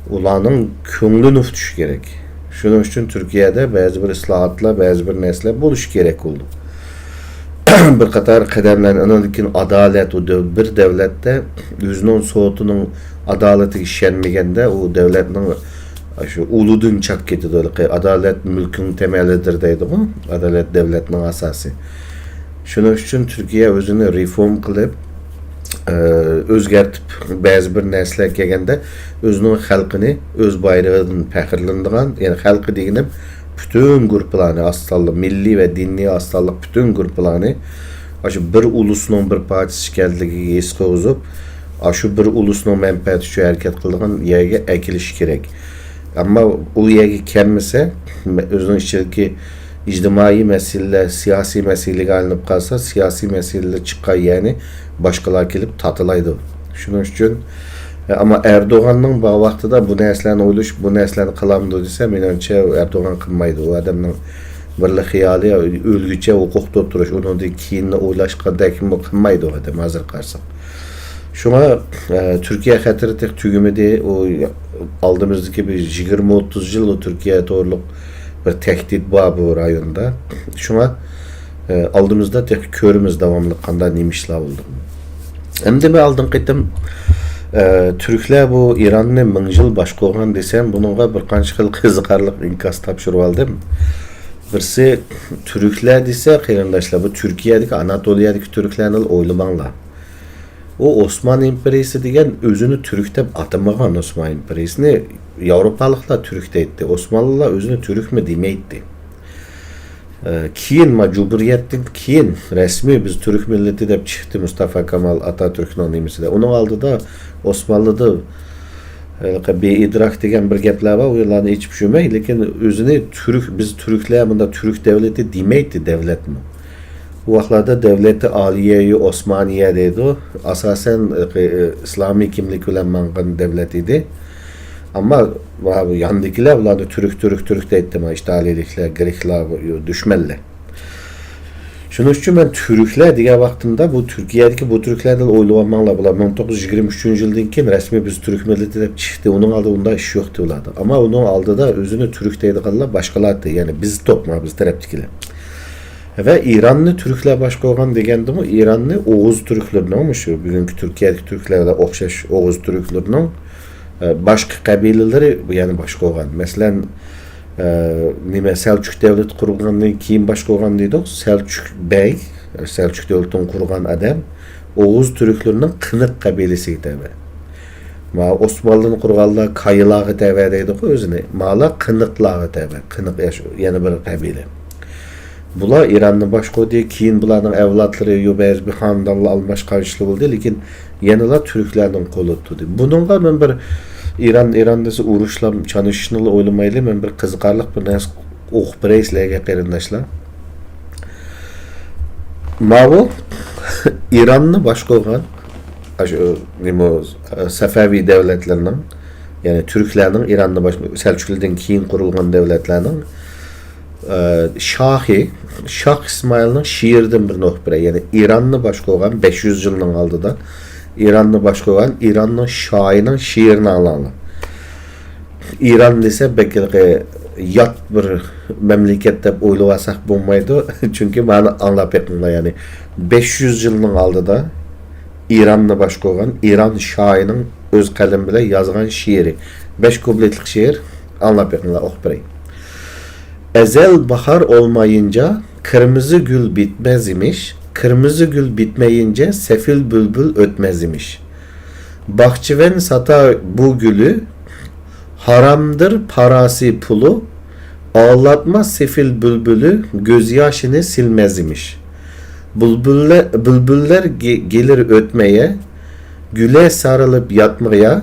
ئۇلارنىڭ كۆڭلىنى ئۇتۇش كېرەك. شۇنىڭ ئۈچۈن تۈركىيەدە بەزى بىر ئىسلاھاتلار، بەزى بىر نەرسىلەر بولۇشى كېرەك بولىدۇ. بىر قاتار قەدەملەرنى، ئاندىن كېيىن ئادالەت، ئۇ دۆ-، بىر دۆلەتتە ئۆزىنىڭ سوتىنىڭ ئادالىتىگە ئىشەنمىگەندە، ئۇ دۆلەتنىڭ شۇ ئۇلىدىن چاپ كېتىدۇ. ھېلىقى ئادالەت مۈلكنىڭ تەمەلىدۇر دەيدىغۇ، ئادالەت دۆلەتنىڭ ئاساسى. شۇنىڭ ئۈچۈن تۈركىيە ئۆزىنى رېفورم قىلىپ، ئۆزگەرتىپ، بەزى بىر نەرسىلەر كەلگەندە ئۆزىنىڭ خەلقىنى ئۆز بايرىقىدىن پەخىرلىنىدىغان، يەنى خەلقى دېگىنىم پۈتۈن گۇرۇپپىلارنى، ئاز سانلىق مىللىي ۋە دىنىي ئاز سانلىق پۈتۈن گۇرۇپپىلارنى ئاشۇ بىر ئۇلۇسنىڭ بىر پارچىسى ئىكەنلىكىگە ھېس قىلغۇزۇپ، ئاشۇ بىر ئۇلۇسنىڭ مەنپەئەتى ئۈچۈن ھەرىكەت قىلىدىغان يەرگە ئەكېلىش كېرەك. ئەمما ئۇ يەرگە كەلمىسە، ئۆزىنىڭ ئىچىدىكى ئىجتىمائىي مەسىلىلەر سىياسىي مەسىلىگە ئايلىنىپ قالسا، سىياسىي مەسىلىلەر چىققان يەرنى باشقىلار كېلىپ تاتىلايدۇ. شۇنىڭ ئۈچۈن، ئەمما ئەردوغاننىڭ بار ۋاقتىدا بۇ نەرسىلەرنى ئويلىشىپ، بۇ نەرسىلەرنى قىلامدۇ دېسە، مېنىڭچە ئەردوغان قىلمايدۇ. ئۇ ئادەمنىڭ بىرلا خىيالى، ئۆلگۈچە ھوقۇقتا ئولتۇرۇش، ئۇنىڭدىن كېيىننى ئويلاشقاندەكمۇ قىلمايدۇ ئۇ ئادەم، ھازىر قارىساق. شۇڭا، ئە، تۈركىيە خەتىرى تېخى تۈگىمىدى. ئۇ ئالدىمىزدىكى بىر يىگىرمە ئوتتۇز يىل ئۇ تۈركىيە توغرۇلۇق بىر تەھدىت بار بۇ رايوندا. شۇڭا، ئە، ئالدىمىزدا تېخى كۆرىمىز داۋاملىق قانداق نېمە ئىشلار بولىدۇ. ئەمدى مەن ئالدىنقى قېتىم، ئە، تۈركلەر بۇ ئىراننى مىڭ يىل باشقۇرغان دېسەم، بۇنىڭغا بىر قانچە خىل قىزىقارلىق ئىنكاس تاپشۇرۇۋالدىم. بىرسى، تۈركلەر دېسە، قېرىنداشلار، بۇ تۈركىيەدىكى، ئاناتولىيەدىكى تۈركلەرنى ئويلىماڭلار. ئۇ ئوسمان ئىمپېرىيىسى دېگەن ئۆزىنى تۈرك دەپ ئاتىمىغان. ئوسمان ئىمپېرىيىسىنى ياۋروپالىقلار تۈرك دەيتتى. ئوسمانلىلار ئۆزىنى تۈركمۇ دېمەيتتى. ئە، كېيىن، ما، جۇمھۇرىيەتتىن كېيىن رەسمىي بىز تۈرك مىللىتى دەپ چىقتى مۇستافا كامال ئاتاتۈركنىڭ نېمىسىدە. ئۇنىڭ ئالدىدا ئوسمانلىدا ھېلىقى بىئىدراك دېگەن بىر گەپلەر بار، ئۇلارنى ئېچىپ چۈشۈرمەي، لېكىن ئۆزىنى تۈرك، بىز تۈركلەر، بۇنداق تۈرك دەۋلىتى دېمەيتتى دەۋلەتمۇ. ئۇ ۋاقىتلاردا دەۋلەتى ئالىيەيۇ ئوسمانىيە دەيدۇ. ئاساسەن، ئى، ئىسلامىي كىملىك بىلەن ماڭغان دەۋلەت ئىدى. ئەمما بۇ ياندىكىلەر ئۇلارنى تۈرك، تۈرك، تۈرك دەيتتى. ما ئىتالىيىلىكلەر، گرېكلار، بۇ دۈشمەنلەر. شۇنىڭ ئۈچۈن مەن تۈركلەر دېگەن ۋاقتىمدا بۇ تۈركىيەدىكى بۇ تۈركلەرنى ئويلىۋالماڭلار. بۇلار مىڭ توققۇز يۈز يىگىرمە ئۈچىنچى يىلدىن كېيىن رەسمىي بىز تۈرك مىللىتى دەپ چىقتى. ئۇنىڭ ئالدىدا ئۇنداق ئىش يوقتى ئۇلاردا. ئەمما ئۇنىڭ ئالدىدا ئۆزىنى تۈرك دەيدىغانلار باشقىلاردى، يەنى بىز توپما، بىز تەرەپتىكىلەر. ۋە ئىراننى تۈركلەر باشقۇرغان دېگەندىمۇ، ئىراننى ئوغۇز تۈركلىرىنىڭ، مۇشۇ بۈگۈنكى تۈركىيەدىكى تۈركلەرگە ئوخشاش ئوغۇز تۈركلىرىنىڭ، ئە، باشقا قەبىلىلىرى يەنە باشقۇرغان. مەسىلەن، ئە، نېمە، سەلچۇك دەۋلىتى قۇرۇلغاندىن كېيىن باشقۇرغان دېدۇق. سەلچۇك بەگ، سەلچۇك دۆلىتىنى قۇرغان ئادەم ئوغۇز تۈركلىرىنىڭ قىنىق قەبىلىسىگە تەۋە. ما ئوسمانلىنى قۇرغانلار كايىلارغا تەۋە دەيدىغۇ ئۆزىنى. مالار قىنىقلارغا تەۋە. قىنىق ياش-، يەنە بىر قەبىلە. بۇلار ئىراننى باشقۇردى، كېيىن بۇلارنىڭ ئەۋلادلىرى يو بەزى بىر خانىدانلار ئالماشقان ئىشلار بولدى، لېكىن يەنىلا تۈركلەرنىڭ قولىدا تۇردى. بۇنىڭغا مەن بىر ئىران، ئىران دېسە ئۇرۇشلار، چانىشىشنىلا ئويلىمايلى، مەن بىر قىزىقارلىق بىر نەرسە ئوقۇپ بېرەي سىلەرگە، قېرىنداشلار. ماۋۇ ئىراننى باشقۇرغان، ئاشۇ نېمە، سەفەۋى دۆلەتلىرىنىڭ، يەنى تۈركلەرنىڭ ئىراننى باش-، سەلچۇكلىدىن كېيىن قۇرۇلغان دۆلەتلەرنىڭ، ئە، شاھى، شاھ ئىسمائىلنىڭ شېئىرىدىن بىر نوختا بېرەي. يەنى ئىراننى باشقۇرغان، بەش يۈز يىلنىڭ ئالدىدا ئىراننى باشقۇرغان ئىراننىڭ شاھىنىڭ شېئىرىنى ئاڭلاڭلار. ئىران دېسە بەك ھېلىقى يات بىر مەملىكەت دەپ ئويلىۋالساق بولمايدۇ. چۈنكى مانا ئاڭلاپ بېقىڭلار، يەنى بەش يۈز يىلنىڭ ئالدىدا ئىراننى باشقۇرغان ئىران شاھىنىڭ ئۆز قەلىمى بىلەن يازغان شېئىرى. بەش كۇپلېتلىق شېئىر، ئاڭلاپ بېقىڭلار، ئوقۇپ بېرەي. ئەزەل باھار olmayınca kırmızı gül bitmez imiş, kırmızı gül bitmeyince sefil bülbül ötmez imiş. Bahçıvan satar bu gülü, haramdır parası pulu, ağlatmaz sefil bülbülü, gözyaşını silmez imiş. Bülbülle-, bülbüller ge-, gelir ötmeye, güle sarılıp yatmaya,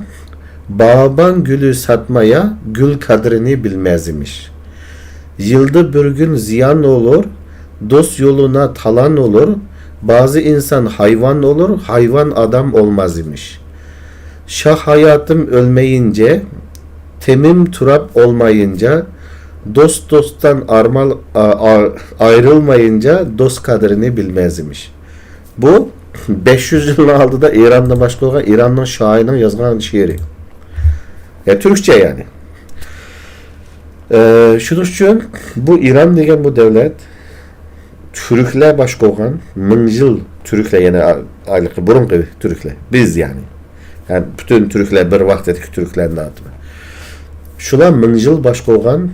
bağban gülü satmaya, gül kadrini bilmez imiş. Yılda bir gün ziyan olur, dost yoluna talan olur, bazı insan hayvan olur, hayvan adam olmaz imiş. Şah hayatım ölmeyince, temim turap olmayınca, dost dosttan armal, a-, a-, ayrılmayınca dost kadrini bilmez imiş. بۇ بەش يۈز يىلنىڭ ئالدىدا ئىراننى باشقۇرغان ئىراننىڭ شاھىنىڭ يازغان شېئىرى. يا، تۈركچە يەنى. ئە، شۇنىڭ ئۈچۈن بۇ ئىران دېگەن بۇ دۆلەت تۈركلەر باشقۇرغان، مىڭ يىل تۈركلەر، يەنى ئا-، ئايلىقى بۇرۇنقى تۈركلەر، بىز يەنى. ھەم پۈتۈن تۈركلەر بىر ۋاقىتتىكى تۈركلەرنى ئاتىمەن. شۇلار مىڭ يىل باشقۇرغان،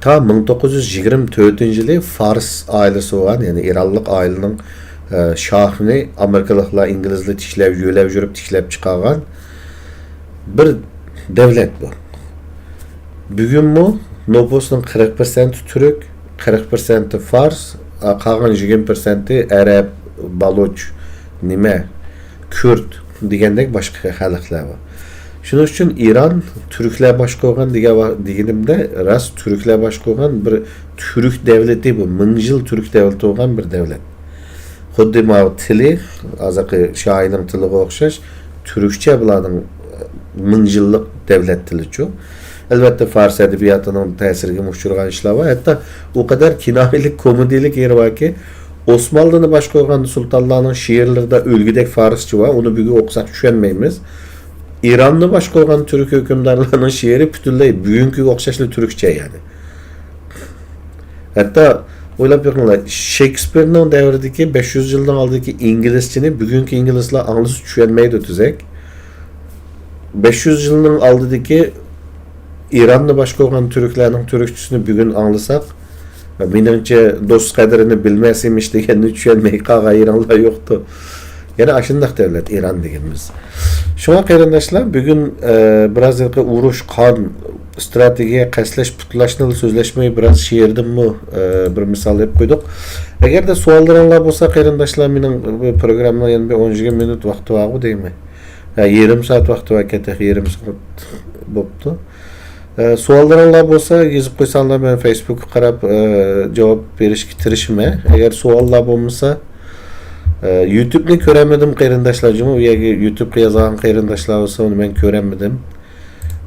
تا مىڭ توققۇز يۈز يىگىرمە تۆتىنچى يىلى فارس ئائىلىسى بولغان، يەنى ئىرانلىق ئائىلىنىڭ، ئە، شاھىنى ئامېرىكىلىقلار، ئىنگلىزلار تىكلەپ، يۆلەپ يۈرۈپ تىكلەپ چىقارغان بىر دۆلەت بۇ. بۈگۈنمۇ نوپۇسنىڭ قىرىق پىرسەنتى تۈرك، قىرىق پىرسەنتى فارس، ئا، قالغان يىگىرمە پىرسەنتى ئەرەب، بالۇچ، نېمە، كۈرد دېگەندەك باشقا خەلقلەر بار. شۇنىڭ ئۈچۈن ئىران تۈركلەر باشقۇرغان دېگەن ۋا-، دېگىنىمدە، راست تۈركلەر باشقۇرغان بىر تۈرك دۆلىتى بۇ. مىڭ يىل تۈرك دۆلىتى بولغان بىر دۆلەت. خۇددى ماۋۇ تىلى، ھازىرقى شاھىنىڭ تىلىغا ئوخشاش، تۈركچە بۇلارنىڭ مىڭ يىللىق دۆلەت تىلىچۇ. ئەلۋەتتە، فارس ئەدەبىياتىنىڭ تەسىرىگىمۇ ئۇچرىغان ئىشلار بار. ھەتتا ئۇ قەدەر كىنايىلىك، كومېدىيىلىك يېرى باركى، ئوسمانلىنى باشقۇرغان سۇلتانلارنىڭ شېئىرلىرىدا ئۆلگۈدەك فارسچە بار، ئۇنى بۈگۈن ئوقۇساق چۈشەنمەيمىز. ئىراننى باشقۇرغان تۈرك ھۆكۈمدارلارنىڭ شېئىرى پۈتۈنلەي بۈگۈنكىگە ئوخشاشلا تۈركچە، يەنى. ھەتتا ئويلاپ بېقىڭلار، شېكسپىرنىڭ دەۋرىدىكى، بەش يۈز يىلنىڭ ئالدىدىكى ئىنگلىزچىنى بۈگۈنكى ئىنگلىزلار ئاڭلىسا چۈشەنمەيدۇ تۈزەك. بەش يۈز يىلنىڭ ئالدىدىكى ئىراننى باشقۇرغان تۈركلەرنىڭ تۈركچىسىنى بۈگۈن ئاڭلىساق، مېنىڭچە، دوست قەدرىنى بىلمەس ئىمىش دېگەننى چۈشەنمەي قالغان يېرىڭلار يوقتۇ. يەنە ئاشۇنداق دۆلەت ئىران دېگىنىمىز. شۇڭا قېرىنداشلار، بۈگۈن، ئە، بىراز ھېلىقى ئۇرۇش، قان، ئىستراتېگىيە، قەستلەش، پۇتلاشنىلا سۆزلەشمەي، بىراز شېئىردىنمۇ، ئە، بىر مىسال ئېلىپ قويدۇق. ئەگەردە سوئاللىرىڭلار بولسا، قېرىنداشلار، مېنىڭ بۇ پروگراممىنىڭ يەنە بىر ئون يىگىرمە مىنۇت ۋاقتى بارغۇ دەيمەن. ھە، يېرىم سائەت ۋاقتى باركەن، تېخى يېرىم سائەت بوپتۇ. ئە، سوئاللىرىڭلار بولسا، يېزىپ قويساڭلار، مەن فېيسبۇكقا قاراپ، ئە، جاۋاب بېرىشكە تىرىشىمەن. ئەگەر سوئاللار بولمىسا، ئە، يۇتۇبنى كۆرەلمىدىم، قېرىنداشلار، جۇمۇ، ئۇ يەرگە يۇتۇبقا يازغان قېرىنداشلار بولسا، ئۇنى مەن كۆرەلمىدىم.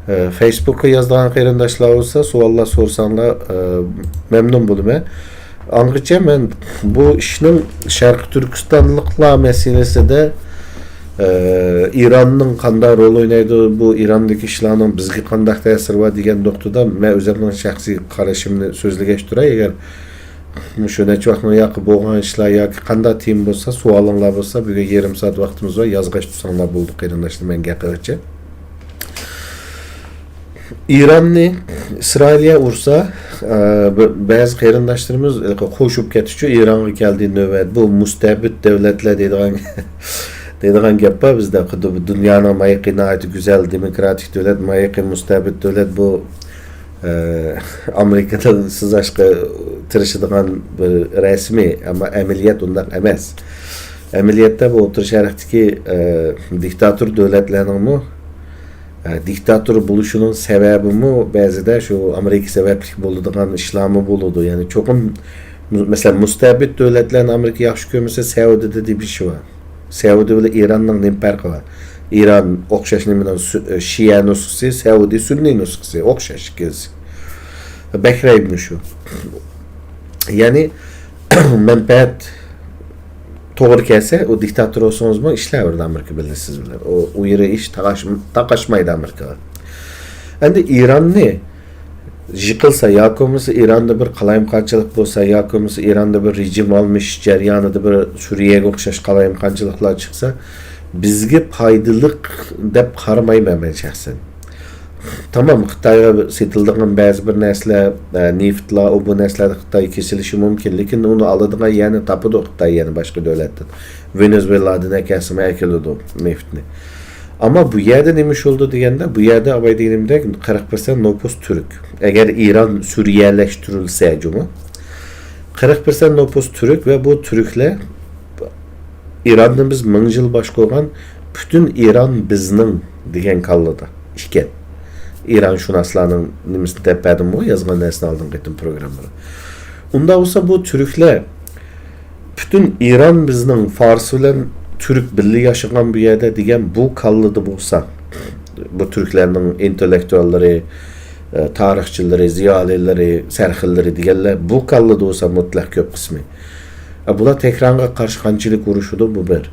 ئە، فېيسبۇكقا يازىدىغان قېرىنداشلار بولسا، سوئاللار سورىساڭلار، ئە، مەمنۇن بولىمەن. ئاڭغىچە مەن بۇ ئىشنىڭ شەرقىي تۈركىستانلىقلار مەسىلىسىدە، ئە، ئىراننىڭ قانداق رول ئوينايدۇ، بۇ ئىراندىكى ئىشلارنىڭ بىزگە قانداق تەسىرى بار دېگەن نۇقتىدا مەن ئۆزۈمنىڭ شەخسىي قارىشىمنى سۆزلىگەچ تۇراي. ئەگەر مۇشۇ نەچچە ۋاقىتنىڭ ياقى بولغان ئىشلار ياكى قانداق تېما بولسا، سوئالىڭلار بولسا، بۈگۈن يېرىم سائەت ۋاقتىمىز بار، يازغاچ تۇرساڭلار بولدى، قېرىنداشلار، مەن گەپ قىلغىچە. ئىراننى ئىسرائىلىيە ئۇرسا، ئە، بە-، بەزى قېرىنداشلىرىمىز قوشۇپ كەتتىچۇ، ئىرانغا كەلدى نۆۋەت. بۇ مۇستەبىت دۆلەتلەر دەيدىغان، دەيدىغان گەپ بار بىزدە. خۇددى بۇ دۇنيانىڭ مايىقى ناھايىتى گۈزەل، دېموكراتىك دۆلەت، مايىقى مۇستەبىت دۆلەت بۇ. ئامېرىكىدا سىزاشقا تىرىشىدىغان بىر رەسمىي، ئەمما ئەمەلىيەت ئۇنداق ئەمەس. ئەمەلىيەتتە بۇ ئوتتۇرا شەرقتىكى دىكتاتور دۆلەتلەرنىڭمۇ دىكتاتور بولۇشىنىڭ سەۋەبىمۇ بەزىدە شۇ ئامېرىكا سەۋەبلىك بولىدىغان ئىشلارمۇ بولىدۇ. يەنى چوقۇم، مەسىلەن، مۇستەبىت دۆلەتلەرنى ئامېرىكا ياخشى كۆرمىسە، سەئۇدىدا دېيىش بار. سەئۇدى بىلەن ئىراننىڭ نېمە پەرقى بار؟ ئىران ئوخشاش نېمىنىڭ سۈ-، شىئە نۇسخىسى، سەئۇدى سۈننىي نۇسخىسى، ئوخشاش ئىككىلىسى. بەھرەينمۇ شۇ. يەنى مەنپەئەت توغرا كەلسە، ئۇ دىكتاتور بولسىڭىزمۇ ئىشلەۋېرىدۇ ئامېرىكا بىلەن سىز بىلەن. ئۇ، ئۇ يېرى ھېچ تاقاش-، تاقاشمايدۇ ئامېرىكىغا. ئەمدى ئىراننى يىقىلسا ياكى بولمىسا ئىراندا بىر قالايمىقانچىلىق بولسا ياكى بولمىسا ئىراندا بىر رېجىم ئالمىشىش جەريانىدا بىر سۈرىيەگە ئوخشاش قالايمىقانچىلىقلار چىقسا، بىزگە پايدىلىق دەپ قارىمايمەن مەن شەخسەن. تامام، خىتايغا سېتىلىدىغان بەزى بىر نەرسىلەر، ئە، نېفىتلار، ئۇ بۇ نەرسىلەردە خىتاي كېسىلىشى مۇمكىن، لېكىن ئۇنى ئالىدىغان يەرنى تاپىدۇ خىتاي يەنە باشقا دۆلەتتىن. ۋېنېزۇېلادىن ئەكەلسىمۇ ئەكېلىدۇ نېفىتنى. ئەمما بۇ يەردە نېمە ئىش بولىدۇ دېگەندە، بۇ يەردە ئاۋاي دېگىنىمدەك قىرىق پىرسەنت نوپۇس تۈرك. ئەگەر ئىران سۈرىيەلەشتۈرۈلسە جۇمۇ، قىرىق پىرسەنت نوپۇس تۈرك ۋە بۇ تۈركلەر ئىراننى بىز مىڭ يىل باشقۇرغان، پۈتۈن ئىران بىزنىڭ دېگەن كاللىدا ئىكەن. ئىرانشۇناسلارنىڭ نېمىسىنى دەپ بەردىمغۇ، يازغان نەرسىنى ئالدىنقى قېتىم پروگراممىدا. ئۇنداق بولسا بۇ تۈركلەر پۈتۈن ئىران بىزنىڭ، فارس بىلەن تۈرك بىللە ياشىغان بۇ يەردە دېگەن بۇ كاللىدا بولسا، بۇ تۈركلەرنىڭ ئىنتېللېكتۇئاللىرى، ئە، تارىخچىلىرى، زىيالىيلىرى، سەرخىللىرى دېگەنلەر بۇ كاللىدا بولسا مۇتلەق كۆپ قىسمى. ئە، بۇلار تېھرانغا قارشى قانچىلىك ئۇرۇشىدۇ، بۇ بىر.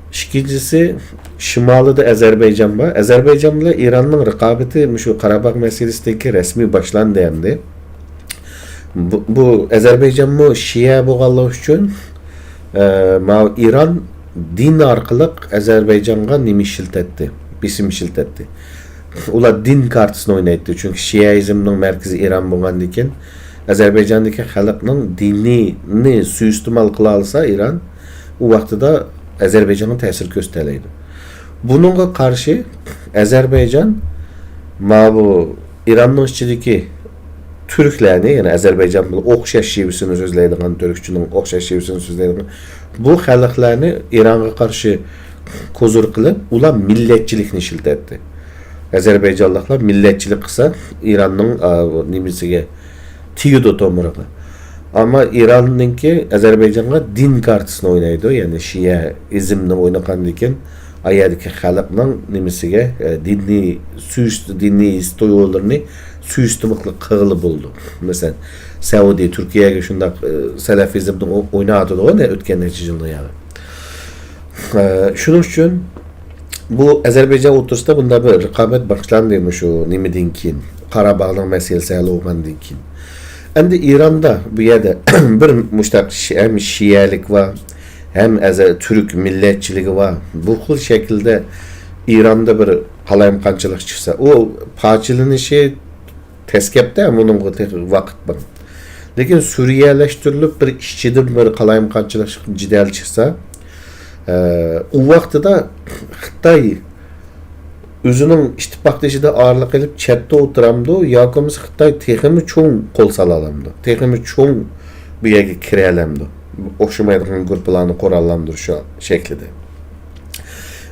ئىككىنچىسى، شىمالىدا ئەزەربەيجان بار. ئەزەربەيجان بىلەن ئىراننىڭ رىقابىتى مۇشۇ قاراباغ مەسىلىسىدىن كېيىن رەسمىي باشلاندى ئەمدى. بۇ، بۇ ئەزەربەيجانمۇ شىئە بولغانلىقى ئۈچۈن، ئە، ماۋۇ ئىران دىن ئارقىلىق ئەزەربەيجانغا نېمە ئىشلىتەتتى؟ بېسىم ئىشلىتەتتى. ئۇلار دىن كارتىسىنى ئوينايتتى. چۈنكى شىئەئىزمنىڭ مەركىزى ئىران بولغاندىن كېيىن، ئەزەربەيجاندىكى خەلقنىڭ دىنىنى سۇيىئىستېمال قىلالىسا ئىران، ئۇ ۋاقتىدا ئەزەربەيجانغا تەسىر كۆرسىتەلەيدۇ. بۇنىڭغا قارشى ئەزەربەيجان ماۋۇ ئىراننىڭ ئىچىدىكى تۈركلەرنى، يەنى ئەزەربەيجان بىلەن ئوخشاش شېۋىسىنى سۆزلەيدىغان، تۈركچىنىڭ ئوخشاش شېۋىسىنى سۆزلەيدىغان بۇ خەلقلەرنى ئىرانغا قارشى كوزۇر قىلىپ، ئۇلار مىللەتچىلىكنى ئىشلىتەتتى. ئەزەربەيجانلىقلار مىللەتچىلىك قىلسا، ئىراننىڭ، ئا، نېمىسىگە تېگىدۇ، تومۇرىغا. ئەمما ئىراننىڭكى ئەزەربەيجانغا دىن كارتىسىنى ئوينايدۇ، يەنى شىئەئىزمنى ئوينىغاندىن كېيىن، ئا يەردىكى خەلقنىڭ نېمىسىگە، ئە، دىنىي سۇيىست-، دىنىي ھېس تۇيغۇلىرىنى سۇيىستېمال قىلغىلى بولىدۇ. مەسىلەن، سەئۇدى، تۈركىيەگە شۇنداق، ئە، سەلەفىزمنى ئو-، ئويناۋاتىدىغۇ، ئەنە ئۆتكەن نەچچە يىلدا يەنى. ئە، شۇنىڭ ئۈچۈن بۇ ئەزەربەيجان ئوتتۇرىسىدا بۇنداق بىر رىقابەت باشلاندى مۇشۇ نېمىدىن كېيىن، قاراباغنىڭ مەسىلىسى ھەل بولغاندىن كېيىن. ئەمدى ئىراندا بۇ يەردە بىر مۇشتاق شى-، ھەم شىئەلىك بار، ھەم ئەزە-، تۈرك مىللەتچىلىكى بار. بۇ خىل شەكىلدە ئىراندا بىر قالايمىقانچىلىق چىقسا، ئۇ پارچىلىنىشى تەسكەپتە، بۇنىڭغا تېخى ۋاقىت بار. لېكىن سۈرىيەلەشتۈرۈلۈپ، بىر ئىچىدىن بىر قالايمىقانچىلىق، جېدەل چىقسا، ئە، ئۇ ۋاقتىدا خىتاي ئۆزىنىڭ ئىتتىپاقدىشىدا ئارىلىق ئېلىپ چەتتە ئولتۇرامدۇ ياكى بولمىسا خىتاي تېخىمۇ چوڭ قول سالالامدۇ؟ تېخىمۇ چوڭ بۇ يەرگە كىرەلەمدۇ؟ ئوخشىمايدىغان گۇرۇپپىلارنى قوراللاندۇرۇش شەكلىدە.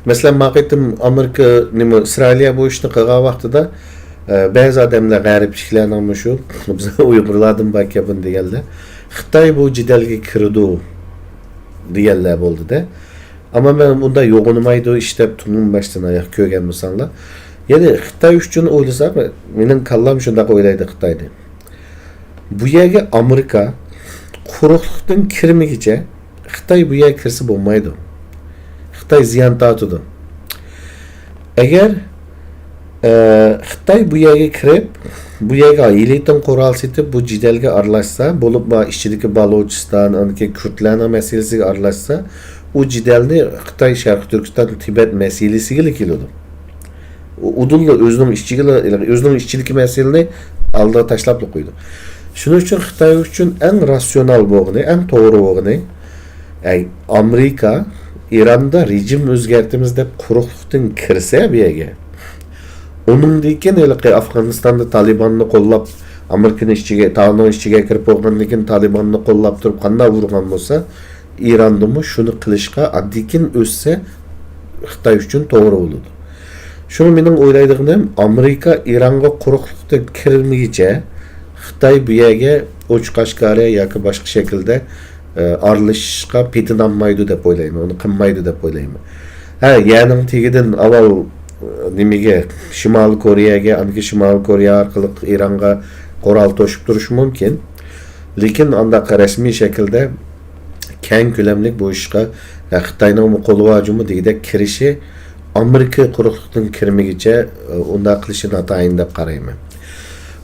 مەسىلەن، ما قېتىم ئامېرىكا، نېمە، ئىسرائىلىيە بۇ ئىشنى قىلغان ۋاقتىدا، ئە، بەزى ئادەملەر، غەربچىلەرنىڭ مۇشۇ، بىز ئۇيغۇرلاردىن باركەن بۇنى دېگەنلەر، خىتاي بۇ جېدەلگە كىرىدۇ دېگەنلەر بولدى-دە. ئەمما مەن بۇنداق يوغىنىمايدۇ ئىش دەپ تۇردۇم باشتىن ئاياق كۆرگەن بولساڭلار. يەنى خىتاي ئۈچۈن ئويلىساق، مېنىڭ كاللام شۇنداق ئويلايدۇ خىتاينى. بۇ يەرگە ئامېرىكا قۇرۇقلۇقتىن كىرمىگۈچە خىتاي بۇ يەرگە كىرسە بولمايدۇ. خىتاي زىيان تارتىدۇ. ئەگەر، ئە، خىتاي بۇ يەرگە كىرىپ، بۇ يەرگە ھېلىتىن قورال سېتىپ، بۇ جېدەلگە ئارىلاشسا، بولۇپمۇ ئىچىدىكى بالۇچىستان، ئاندىكى كۈردلەرنىڭ مەسىلىسىگە ئارىلاشسا، ئۇ جېدەلنى خىتاي شەرقىي تۈركىستان، تىبەت مەسىلىسىگىلا كېلىدۇ. ئۇ ئۇدۇللا ئۆزىنىڭ ئىچىگىلا، ئۆزىنىڭ ئىچىدىكى مەسىلىنى ئالدىغا تاشلاپلا قويىدۇ. شۇنىڭ ئۈچۈن خىتاي ئۈچۈن ئەڭ راتسىيونال بولغىنى، ئەڭ توغرا بولغىنى، ئەي، ئامېرىكا ئىراندا رېجىم ئۆزگەرتىمىز دەپ قۇرۇقلۇقتىن كىرسە بۇ يەرگە، ئۇنىڭدىن كېيىن ھېلىقى ئافغانىستاندا تالىباننى قوللاپ، ئامېرىكىنى ئىچىگە، تاغنىڭ ئىچىگە كىرىپ بولغاندىن كېيىن تالىباننى قوللاپ تۇرۇپ قانداق ئۇرغان بولسا، ئىراندىمۇ شۇنى قىلىشقا ئاددىكىن ئۆتسە، خىتاي ئۈچۈن توغرا بولىدۇ. شۇڭا مېنىڭ ئويلايدىغىنىم، ئامېرىكا ئىرانغا قۇرۇقلۇقتا كىرمىگىچە خىتاي بۇ يەرگە ئوچۇق ئاشكارا ياكى باشقا شەكىلدە، ئە، ئارىلىشىشقا پېتىنالمايدۇ دەپ ئويلايمەن، ئۇنى قىلمايدۇ دەپ ئويلايمەن. ھە، يەرنىڭ تېگىدىن ئاۋۋال، ئە، نېمىگە، شىمالىي كورېيەگە، ئاندىن كېيىن شىمالىي كورېيە ئارقىلىق ئىرانغا قورال توشۇپ تۇرۇشى مۇمكىن. لېكىن ئانداق رەسمىي شەكىلدە كەڭ كۆلەملىك بۇ ئىشقا، ھە، خىتاينىڭمۇ قولى بار جۇمۇ دېگۈدەك كىرىشى، ئامېرىكا قۇرۇقلۇقتىن كىرمىگىچە، ئۇنداق قىلىشى ناتايىن دەپ قارايمەن.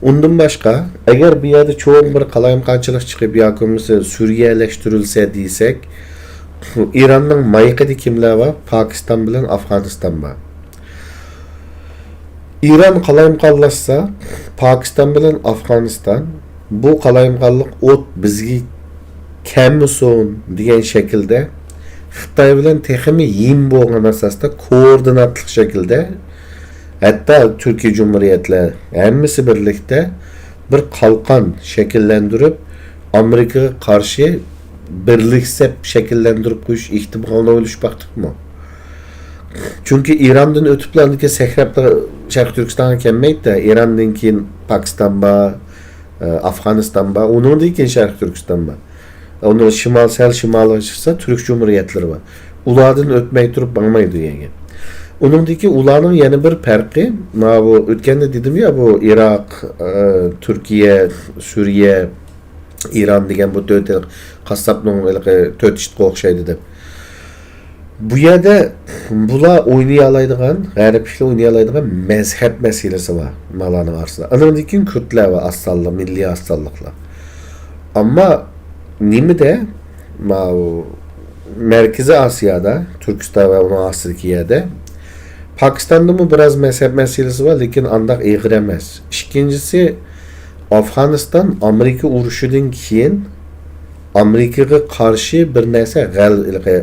ئۇندىن باشقا، ئەگەر بۇ يەردە چوڭ بىر قالايمىقانچىلىق چىقىپ ياكى بولمىسا سۈرىيەلەشتۈرۈلسە دېسەك، ئىراننىڭ مايىقىدا كىملەر بار؟ پاكىستان بىلەن ئافغانىستان بار. ئىران قالايمىقانلاشسا، پاكىستان بىلەن ئافغانىستان، بۇ قالايمىقانلىق ئوت بىزگە كەلمىسۇن دېگەن شەكىلدە خىتاي بىلەن تېخىمۇ يېڭى بولغان ئاساستا كوئوردىناتلىق شەكىلدە، ھەتتا تۈركىي جۇمھۇرىيەتلەر ھەممىسى بىرلىكتە بىر قالقان شەكىللەندۈرۈپ، ئامېرىكىغا قارشى بىرلىك سەپ شەكىللەندۈرۈپ قويۇش ئېھتىمالىنى ئويلىشىپ باقتۇقمۇ؟ چۈنكى ئىراندىن ئۆتۈپلا ئاندىكى سەكرەپلا شەرقىي تۈركىستانغا كەلمەيدىدە. ئىراندىن كېيىن پاكىستان بار، ئە، ئافغانىستان بار، ئۇنىڭدىن كېيىن شەرقىي تۈركىستان بار. ئۇنىڭ شىمال، سەل شىمالىغا چىقسا تۈرك جۇمھۇرىيەتلىرى بار. ئۇلاردىن ئۆتمەي تۇرۇپ بارمايدۇ يەرگە. ئۇنىڭدىن كېيىن ئۇلارنىڭ يەنە بىر پەرقى، مانا بۇ ئۆتكەندە دېدىم يا، بۇ ئىراق، ئە، تۈركىيە، سۈرىيە، ئىران دېگەن بۇ تۆت قاسساپنىڭ ھېلىقى تۆت ئىتىغا ئوخشايدۇ دەپ. بۇ يەردە بۇلار ئوينىيالايدىغان، غەربلىكلەر ئوينىيالايدىغان مەزھەپ مەسىلىسى بار مالارنىڭ ئارىسىدا. ئانىڭدىن كېيىن كۈردلەر ۋە ئاز سانلىق، مىللىي ئاز سانلىقلار. ئەمما نېمىدە، ماۋۇ مەركىزىي ئاسىيادا، تۈركىستان ۋە ئۇنىڭ ئاستىدىكى يەردە، پاكىستاندىمۇ بىراز مەزھەپ مەسىلىسى بار، لېكىن ئانداق ئېغىر ئەمەس. ئىككىنچىسى، ئافغانىستان ئامېرىكا ئۇرۇشىدىن كېيىن ئامېرىكىغا قارشى بىر نەرسە غەل-،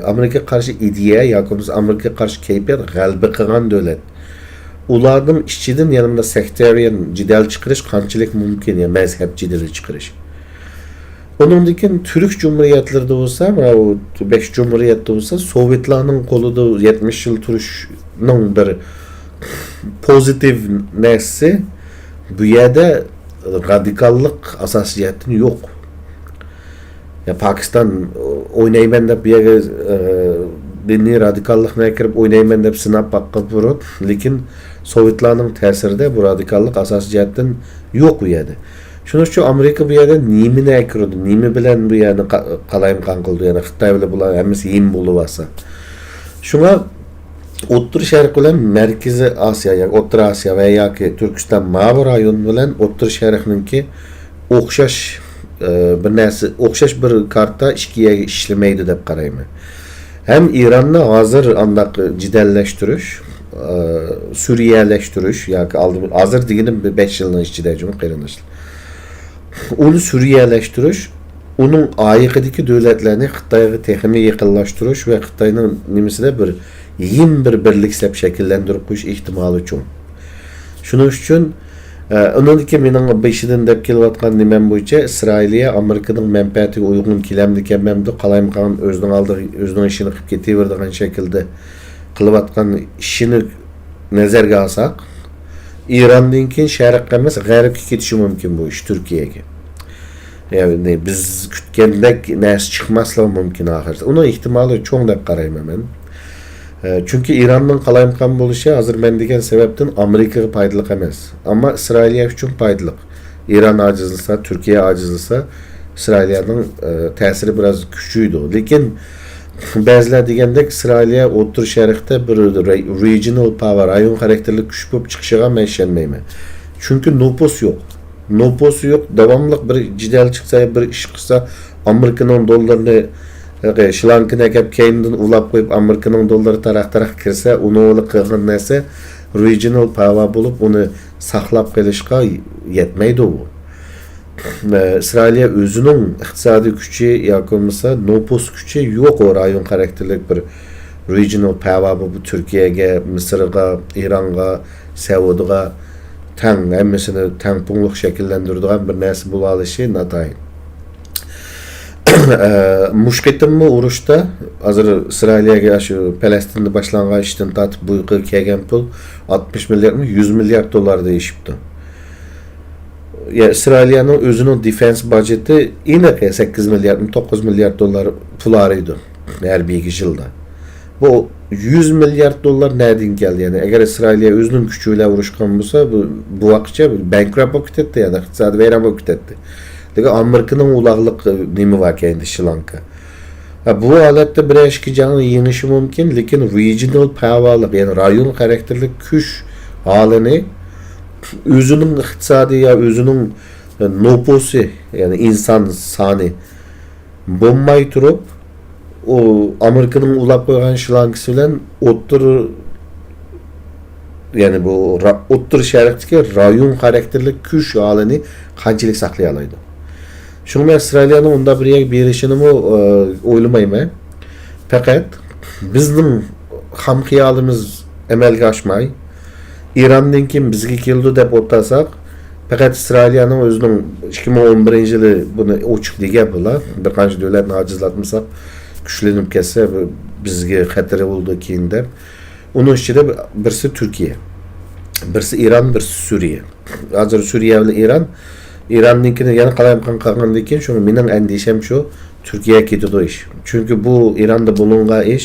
ئامېرىكىغا قارشى ئىدىيە ياكى بولمىسا ئامېرىكىغا قارشى كەيپىيات غەلىبە قىلغان دۆلەت. ئۇلارنىڭ ئىچىدىن يەنە مۇنداق سېكتارىيەن جېدەل چىقىرىش قانچىلىك مۇمكىن، يا مەزھەپ جېدىلى چىقىرىش. ئۇنىڭدىن كېيىن تۈرك جۇمھۇرىيەتلىرىدە بولسا، ماۋۇ بەش جۇمھۇرىيەتتە بولسا، سوۋېتلارنىڭ قولىدا يەتمىش يىل تۇرۇشنىڭ بىر پوزىتىپ نەرسىسى، بۇ يەردە رادىكاللىق ئاساسىي جەھەتتىن يوق. يا پاكىستان ئوينايمەن دەپ بۇ يەرگە، ئە، دىنىي رادىكاللىقنى ئەكىرىپ ئوينايمەن دەپ سىناپ باققان بۇرۇن، لېكىن سوۋېتلارنىڭ تەسىرىدە بۇ رادىكاللىق ئاساسىي جەھەتتىن يوق بۇ يەردە. شۇنىڭ ئۈچۈن ئامېرىكا بۇ يەردە نېمىنى ئەكىرىدۇ، نېمە بىلەن بۇ يەرنى قا-، قالايمىقان قىلىدۇ، يەنى خىتاي بىلەن بۇلار ھەممىسى ھىم بولۇۋالسا. شۇڭا ئوتتۇرا شەرق بىلەن مەركىزىي ئاسىيا، ياكى ئوتتۇرا ئاسىيا ۋە ياكى تۈركىستان ماۋۇ رايون بىلەن ئوتتۇرا شەرقنىڭكى ئوخشاش، ئە، بىر نەرسە، ئوخشاش بىر كارتا ئىككى يەرگە ئىشلىمەيدۇ دەپ قارايمەن. ھەم ئىراننى ھازىر ئانداق جېدەللەشتۈرۈش، ئە، سۈرىيەلەشتۈرۈش ياكى ئالدى، ھازىر دېگىنىم بىر بەش يىلنىڭ ئىچىدە جۇمۇ قېرىنداشلار. ئۇنى سۈرىيەلەشتۈرۈش، ئۇنىڭ ئايىغىدىكى دۆلەتلەرنى خىتايغا تېخىمۇ يېقىنلاشتۇرۇش ۋە خىتاينىڭ نېمىسىدە بىر يېڭى بىر بىرلىك سەپ شەكىللەندۈرۈپ قويۇش ئېھتىمالى چوڭ. شۇنىڭ ئۈچۈن، ئە، ئۇنىڭدىكى مېنىڭ بېشىدىن دەپ كېلىۋاتقان نېمەم بويىچە ئىسرائىلىيە ئامېرىكىنىڭ مەنپەئەتىگە ئۇيغۇن كېلەمدىكەنمەمدۇ، قالايمىقان ئۆزىنىڭ ئالدىغا، ئۆزىنىڭ ئىشىنى قىلىپ كېتىۋېرىدىغان شەكىلدە قىلىۋاتقان ئىشىنى نەزەرگە ئالساق، ئىراندىن كېيىن شەرققە ئەمەس، غەربكە كېتىشى مۇمكىن بۇ ئىش، تۈركىيەگە. يەنى بىز كۈتكەندەك نەرسە چىقماسلىقى مۇمكىن ئاخىرىدا. ئۇنىڭ ئېھتىمالى چوڭ دەپ قارايمەن مەن. ئە، چۈنكى ئىراننىڭ قالايمىقان بولۇشى ھازىر مەن دېگەن سەۋەبتىن ئامېرىكىغا پايدىلىق ئەمەس. ئەمما ئىسرائىلىيە ئۈچۈن پايدىلىق. ئىران ئاجىزلىسا، تۈركىيە ئاجىزلىسا، ئىسرائىلىيەنىڭ، ئە، تەسىرى بىراز كۈچىيىدۇ. لېكىن بەزىلەر دېگەندەك، ئىسرائىلىيە ئوتتۇرا شەرقتە بىر رې-، رېجىنال پاۋېر، رايون خاراكتېرلىك كۈچ بولۇپ چىقىشىغا مەن ئىشەنمەيمەن. چۈنكى نوپۇس يوق. نوپۇسى يوق، داۋاملىق بىر جېدەل چىقسا، بىر ئىش قىلسا، ئامېرىكىنىڭ دوللىرىنى، ئە، شلانكىنى ئەكەپ كەينىدىن ئۇلاپ قويۇپ، ئامېرىكىنىڭ دوللىرى تاراق-تاراق كىرسە، ئۇنىڭ كىلغان نەرسە رېجىنال پاۋېر بولۇپ، ئۇنى ساقلاپ قېلىشقا يەتمەيدۇ ئۇ. ئىسرائىلىيە ئۆزىنىڭ ئىقتىسادىي كۈچى ياكى بولمىسا نوپۇس كۈچى يوق، ئۇ رايون خاراكتېرلىك بىر، رېجىنال پاۋا بۇ، بۇ تۈركىيەگە، مىسىرغا، ئىرانغا، سەئۇدىغا تەڭ، ھەممىسىنى تەڭپۇڭلۇق شەكىللەندۈرىدىغان بىر نەرسە بولالىشى ناتايىن. ئە، مۇشۇ قېتىممۇ ئۇرۇشتا ھازىر ئىسرائىلىيەگە شۇ پەلەستىندە باشلانغان ئىشتىن تارتىپ بۇ ياققا كەلگەن پۇل ئاتمىش مىلياردمۇ، يۈز مىليارد دوللاردىن ئېشىپتۇ. يا، ئىسرائىلىيەنىڭ ئۆزىنىڭ دېفېنس باجېتى ئېنىق، يا، سەككىز مىلياردمۇ، توققۇز مىليارد دوللار پۇل ھارىيدۇ ھەربىيگە يىلدا. بۇ يۈز مىليارد دوللار نەدىن كەلدى؟ يەنى ئەگەر ئىسرائىلىيە ئۆزىنىڭ كۈچى بىلەن ئۇرۇشقان بولسا، بۇ، بۇ ۋاقىتچە بانكرات بولۇپ كېتەتتى، يەنى ئىقتىسادى ۋەيران بولۇپ كېتەتتى. لېكىن ئامېرىكىنىڭ ئۇلاغلىق نېمە بار كەينىدە، شرى لانكا. ھە، بۇ ھالەتتە بىرەر ئىككى جەڭنى يېڭىشى مۇمكىن، لېكىن رېجىنال پاۋالىق، يەنى رايون خاراكتېرلىك كۈچ ھالىنى ئۆزىنىڭ ئىقتىسادى يا ئۆزىنىڭ نوپۇسى، يەنى ئىنسان سانى بولماي تۇرۇپ، ئۇ ئامېرىكىنىڭ ئۇلاپ قويغان شلانكىسى بىلەن ئوتتۇرا، يەنى بۇ را-، ئوتتۇرا شەرقتىكى رايون خاراكتېرلىك كۈچ ھالىنى قانچىلىك ساقلىيالايدۇ؟ شۇڭا مەن ئىسرائىلىيەنىڭ ئۇنداق بىر يەرگە بېرىشىنىمۇ، ئە، ئويلىمايمەن. پەقەت بىزنىڭ خام خىيالىمىز ئەمەلگە ئاشماي، ئىراندىن كېيىن بىزگە كېلىدۇ دەپ ئولتۇرساق، پەقەت ئىسرائىلىيەنىڭ ئۆزىنىڭ ئىككى مىڭ ئون بىرىنچى يىلى بۇنى ئوچۇق دېگەن بۇلار، بىر قانچە دۆلەتنى ئاجىزلاتمىساق، كۈچلىنىپ كەتسە، بۇ بىزگە خەتىرى بولىدۇ كېيىن دەپ. ئۇنىڭ ئىچىدە بىرسى تۈركىيە، بىرسى ئىران، بىرسى سۈرىيە. ھازىر سۈرىيە بىلەن ئىران، ئىراندىن كېيىن يەنە قالايمىقان قالغاندىن كېيىن، شۇڭا مېنىڭ ئەندىشەم شۇ، تۈركىيە كېتىدۇ ئىش. چۈنكى بۇ ئىراندا بولۇنغان ئىش،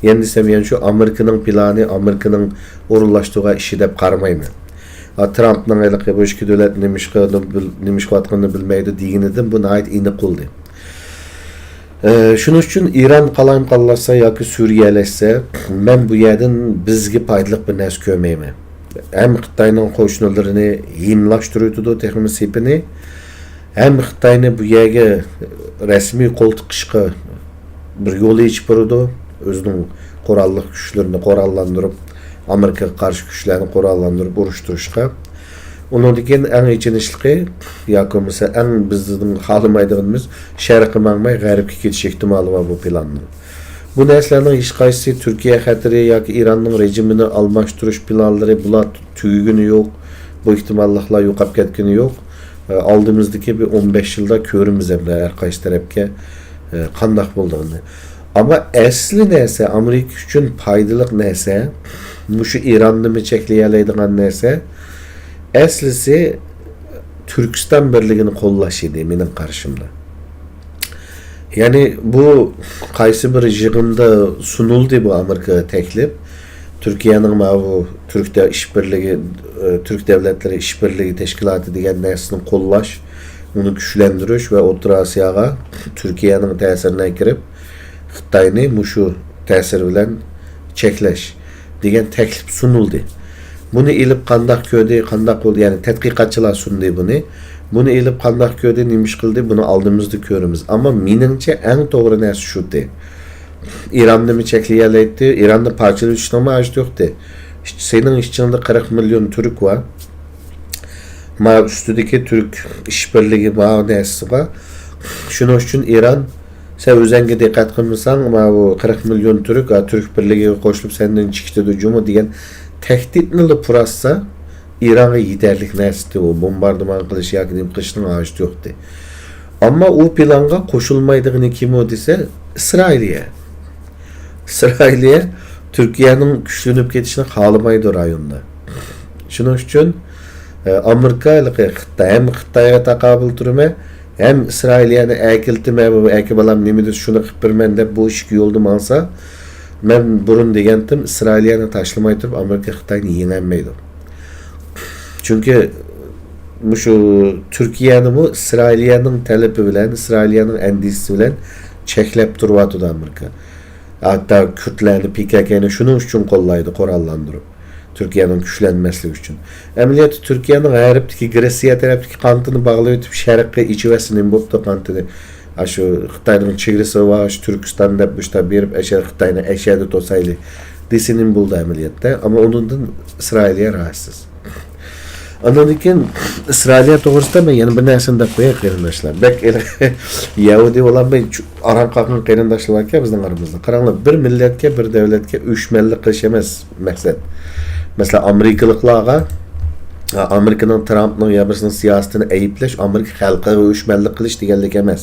يەنە دېسەم، يەنە شۇ ئامېرىكىنىڭ پىلانى، ئامېرىكىنىڭ ئورۇنلاشتۇرغان ئىشى دەپ قارىمايمەن. ھا، ترامپنىڭ ھېلىقى بۇ ئىككى دۆلەت نېمىشقا، نېمىشقا ئاتقىنىنى بىلمەيدۇ دېگىنىدىن بۇ ناھايىتى ئېنىق بولدى. ئە، شۇنىڭ ئۈچۈن ئىران قالايمىقانلاشسا ياكى سۈرىيەلەشسە، مەن بۇ يەردىن بىزگە پايدىلىق بىر نەرسە كۆرمەيمەن. ھەم خىتاينىڭ قوشۇنلىرىنى ھىملاشتۇرۇۋېتىدۇ تېخىمۇ سېپىنى، ھەم خىتاينى بۇ يەرگە رەسمىي قول تىقىشقا بىر يول ئېچىپ بېرىدۇ، ئۆزىنىڭ قوراللىق كۈچلىرىنى قوراللاندۇرۇپ، ئامېرىكىغا قارشى كۈچلەرنى قوراللاندۇرۇپ ئۇرۇشتۇرۇشقا. ئۇنىڭدىن كېيىن ئەڭ ئېچىنىشلىقى ياكى بولمىسا ئەڭ بىزنىڭ خالىمايدىغىنىمىز شەرققە ماڭماي غەربكە كېتىش ئېھتىمالى بار بۇ پىلاننىڭ. بۇ نەرسىلەرنىڭ ھېچقايسىسى تۈركىيە خەتىرى ياكى ئىراننىڭ رېجىمىنى ئالماشتۇرۇش پىلانلىرى، بۇلار تۈگىگىنى يوق، بۇ ئېھتىماللىقلار يوقاپ كەتكىنى يوق. ئالدىمىزدىكى بىر ئون بەش يىلدا كۆرىمىز ئەمدى ھەر قايسى تەرەپكە، ئە، قانداق بولىدىغىنىنى. ئەمما ئەسلى نەرسە، ئامېرىكا ئۈچۈن پايدىلىق نەرسە، مۇشۇ ئىراننىمۇ چەكلىيەلەيدىغان نەرسە، ئەسلىسى تۈركىستان بىرلىكىنى قوللاش ئىدى مېنىڭ قارىشىمدا. يەنى بۇ قايسى بىر يىغىندا سۇنۇلدى بۇ ئامېرىكا تەكلىپ. تۈركىيەنىڭ ماۋۇ تۈرك دە-، ئىشبىرلىكى، ئى، تۈرك دەۋلەتلىرى ئىشبىرلىكى تەشكىلاتى دېگەن نەرسىنى قوللاش، ئۇنى كۈچلەندۈرۈش ۋە ئوتتۇرا ئاسىياغا تۈركىيەنىڭ تەسىرىنى كىرىپ، خىتاينى مۇشۇ تەسىر بىلەن چەكلەش دېگەن تەكلىپ سۇنۇلدى. بۇنى ئېلىپ قانداق كۆردى، قانداق بولدى، يەنى تەتقىقاتچىلار سۇندى بۇنى. بۇنى ئېلىپ قانداق كۆردى، نېمە ئىش قىلدى، بۇنى ئالدىمىزدا كۆرىمىز. ئەمما مېنىڭچە ئەڭ توغرا نەرسە شۇتى. ئىراننىمۇ چەكلىيەلەيتتى، ئىراننى پارچىلىۋېتىشنىڭمۇ ھاجىتى يوقتى. سېنىڭ ئىچىڭدە قىرىق مىليون تۈرك بار. ما ئۈستىدىكى تۈرك ئىشبىرلىكى بار نەرسىسى بار. شۇنىڭ ئۈچۈن ئىران، سەن ئۆزەڭگە دىققەت قىلمىساڭ، ما بۇ قىرىق مىليون تۈرك، ھا، تۈرك بىرلىكىگە قوشۇلۇپ سەندىن چىقىتىدۇ جۇمۇ دېگەن تەھدىتنىلا پۇراتسا، ئىرانغا يېتەرلىك نەرسىتى ئۇ بومباردىمان قىلىش ياكى نېمە قىلىشنىڭ ھاجىتى يوقتى. ئەمما ئۇ پىلانغا قوشۇلمايدىغىنى كىم ئۇ دېسە، ئىسرائىلىيە. ئىسرائىلىيە تۈركىيەنىڭ كۈچلىنىپ كېتىشىنى خالىمايدۇ رايوندا. شۇنىڭ ئۈچۈن، ئە، ئامېرىكا ھېلىقى خىتاي، ھەم خىتايغا تاقابىل تۇرىمەن، ھەم ئىسرائىلىيەنى ئەكېلتىمەن، بۇ ئەكە بالام نېمە دېسە شۇنى قىلىپ بېرىمەن دەپ بۇ ئىككى يولدا ماڭسا، مەن بۇرۇن دېگەنتىم، ئىسرائىلىيەنى تاشلىماي تۇرۇپ ئامېرىكا خىتاينى يېڭەلمەيدۇ. چۈنكى مۇشۇ تۈركىيەنىمۇ ئىسرائىلىيەنىڭ تەلىپى بىلەن، ئىسرائىلىيەنىڭ ئەندىشىسى بىلەن چەكلەپ تۇرۇۋاتىدۇ ئامېرىكا. ھەتتا كۈردلەرنى، پى كە كېنى شۇنىڭ ئۈچۈن قوللايدۇ، قوراللاندۇرۇپ. تۈركىيەنىڭ كۈچلەنمەسلىكى ئۈچۈن. ئەمەلىيەتتە تۈركىيەنىڭ غەربتىكى، گرېتسىيە تەرەپتىكى قانىتىنى باغلىۋېتىپ، شەرققە ئېچىۋەتسە نېمە بوپتۇ قانىتىنى؟ ئاشۇ خىتاينىڭ چېگرىسى بار، شۇ تۈركىستان دەپ مۇشتا بېرىپ، ئەشەدە خىتاينى ئەشەدە توسايلى دېسە نېمە بولىدۇ ئەمەلىيەتتە؟ ئەمما ئۇنىڭدىن ئىسرائىلىيە راھەتسىز. ئاندىن كېيىن ئىسرائىلىيە توغرىسىدا مەن يەنە بىر نەرسىنى دەپ قوياي، قېرىنداشلار. بەك يەھۇدىي بولالماي چۈ-، ئاران قالغان قېرىنداشلار باركەن بىزنىڭ ئارىمىزدا. قاراڭلار، بىر مىللەتكە، بىر دۆلەتكە ئۆچمەنلىك قىلىش ئەمەس مەقسەت. مەسىلەن، ئامېرىكىلىقلارغا، ئامېرىكىنىڭ، ترامپنىڭ يا بىرسىنىڭ سىياسىتىنى ئەيىبلەش ئامېرىكا خەلقىگە ئۆچمەنلىك قىلىش دېگەنلىك ئەمەس.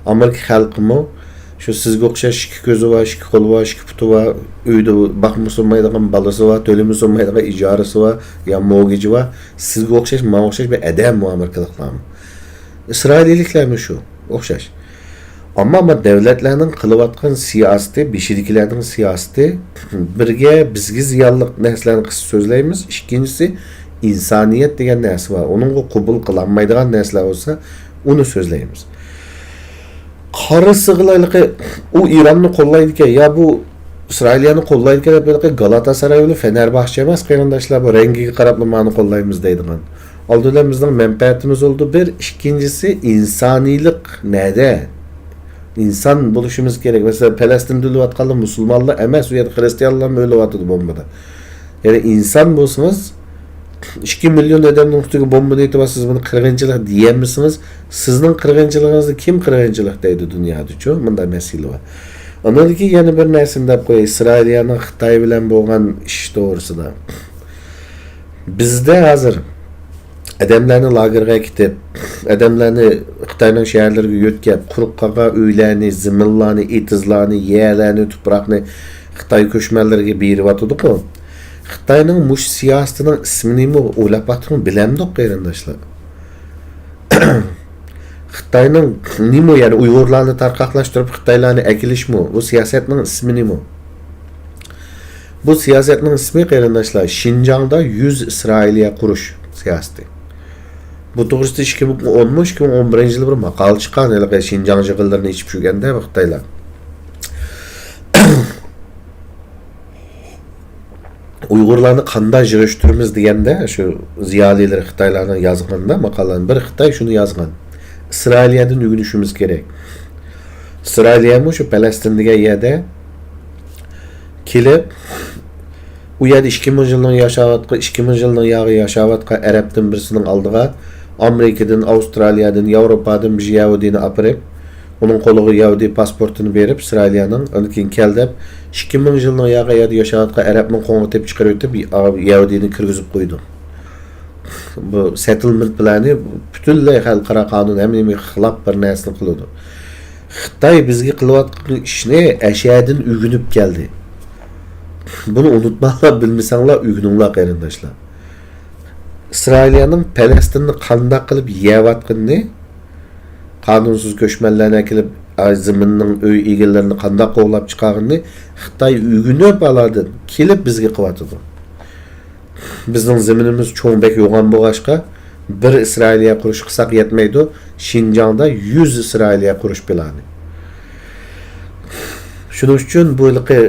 ئامېرىكا خەلقىمۇ شۇ سىزگە ئوخشاش ئىككى كۆزى بار، ئىككى قولى بار، ئىككى پۇتى بار، ئۆيدە باقمىسا بولمايدىغان بالىسى بار، تۆلىمىسا بولمايدىغان ئىجارىسى بار يا موگىجى بار، سىزگە ئوخشاش، ماڭا ئوخشاش بىر ئادەم بۇ ئامېرىكىلىقلارمۇ. ئىسرائىلىيلىكلەرمۇ شۇ، ئوخشاش. ئەمما، ئەمما دۆلەتلەرنىڭ قىلىۋاتقان سىياسىتى، بېشىدىكىلەرنىڭ سىياسىتى، بىرگە بىزگە زىيانلىق نەرسىلەرنى قىلسا سۆزلەيمىز، ئىككىنچىسى، ئىنسانىيەت دېگەن نەرسە بار، ئۇنىڭغا قوبۇل قىلالمايدىغان نەرسىلەر بولسا، ئۇنى سۆزلەيمىز. قارىسىغىلا ھېلىقى ئۇ ئىراننى قوللايدىكەن يا بۇ ئىسرائىلىيەنى قوللايدىكەن دەپ، ھېلىقى گالاتاساراي بىلەن فېنەرباخچە ئەمەس، قېرىنداشلار، بۇ رەڭگىگە قاراپلا مانا قوللايمىز دەيدىغان. ئالدى بىلەن بىزنىڭ مەنپەئەتىمىز بولىدۇ بىر، ئىككىنچىسى، ئىنسانىيلىق نەدە؟ ئىنسان بولۇشىمىز كېرەك. مەسىلەن، پەلەستىندە ئۆلۈۋاتقانلار مۇسۇلمانلار ئەمەس، ئۇ يەردە خرىستىيانلارمۇ ئۆلۈۋاتىدۇ بومبىدا. يەنى ئىنسان بولسىڭىز، ئىككى مىليون ئادەمنىڭ ئۈستىگە بومبىنى ئېتىۋاتىسىز، بۇنى قىرغىنچىلىق دېيەلمىسىڭىز، سىزنىڭ قىرغىنچىلىقىڭىزنى كىم قىرغىنچىلىق دەيدۇ دۇنيادىچۇ؟ مۇنداق مەسىلە بار. ئاندىن كېيىن يەنە بىر نەرسىنى دەپ قوياي، ئىسرائىلىيەنىڭ خىتاي بىلەن بولغان ئىش توغرىسىدا. بىزدە ھازىر ئادەملەرنى لاگېرغا كېتىپ، ئادەملەرنى خىتاينىڭ شەھەرلىرىگە يۆتكەپ، قۇرۇپ قالغان ئۆيلەرنى، زېمىنلارنى، ئېتىزلارنى، يەرلەرنى، تۇپراقنى خىتاي كۆچمەنلىرىگە بېرىۋاتىدۇقۇ. خىتاينىڭ مۇشۇ سىياسىتىنىڭ ئىسمىنىمۇ ئويلاپ باقتىڭمۇ، بىلەمدۇق، قېرىنداشلار. خىتاينىڭ نېمە، يەنى ئۇيغۇرلارنى تارقاقلاشتۇرۇپ، خىتايلارنى ئەكېلىشمۇ؟ بۇ سىياسەتنىڭ ئىسمى نېمە؟ بۇ سىياسەتنىڭ ئىسمى، قېرىنداشلار، شىنجاڭدا يۈز ئىسرائىلىيە قۇرۇش سىياسىتى. بۇ توغرىسىدا ئىككى مىڭ ئونمۇ، ئىككى مىڭ ئون بىرىنچى يىلى بىر ماقالە چىققان، ھېلىقى شىنجاڭ يىغىنلىرىنى ئېچىپ يۈرگەندە بۇ خىتايلار. ئۇيغۇرلارنى قانداق يىغىشتۇرىمىز دېگەندە، شۇ زىيالىيلىرى خىتايلارنىڭ يازغىنىدا ماقالىنى، بىر خىتاي شۇنى يازغان: ئىسرائىلىيەدىن ئۆگىنىشىمىز كېرەك. ئىسرائىلىيەمۇ شۇ پەلەستىن دېگەن يەردە كېلىپ، ئۇ يەردە ئىككى مىڭ يىلنىڭ ياشاۋاتقان، ئىككى مىڭ يىلنىڭ ياغى ياشاۋاتقان ئەرەبتىن بىرسىنىڭ ئالدىغا ئامېرىكىدىن، ئاۋسترالىيەدىن، ياۋروپادىن بىر يەھۇدىينى ئاپىرىپ، ئۇنىڭ قولىغا يەھۇدىي پاسپورتىنى بېرىپ، ئىسرائىلىيەنىڭ، ئاندىن كېيىن كەل دەپ، ئىككى مىڭ يىلنىڭ ياغى يەردە ياشاۋاتقان ئەرەبنىڭ قوڭىنى تېپىپ چىقىرىۋېتىپ، يەھۇدىينى كىرگۈزۈپ قويىدۇ. بۇ سېتىلمېنت پىلانى پۈتۈنلەي خەلقئارا قانۇن، ھەممە نېمىگە خىلاپ بىر نەرسىنى قىلىدۇ. خىتاي بىزگە قىلىۋاتقان ئىشنى ئەشەدىن ئۆگىنىپ كەلدى. بۇنى ئۇنتۇماڭلار، بىلمىسەڭلار ئۆگىنىڭلار، قېرىنداشلار. ئىسرائىلىيەنىڭ پەلەستىننى قانداق قىلىپ يەۋاتقىنىنى، قانۇنسىز كۆچمەنلەرنى ئەكېلىپ، ئاي، زېمىننىڭ ئۆي ئىگىلىرىنى قانداق قوغلاپ چىقارغىنىنى خىتاي ئۆگىنىپ ئالاردىن كېلىپ بىزگە قىلىۋاتىدۇ. بىزنىڭ زېمىنىمىز چوڭ، بەك يوغان بولغاچقا، بىر ئىسرائىلىيە قۇرۇش قىلساق يەتمەيدۇ، شىنجاڭدا يۈز ئىسرائىلىيە قۇرۇش پىلانى. شۇنىڭ ئۈچۈن بۇ ھېلىقى،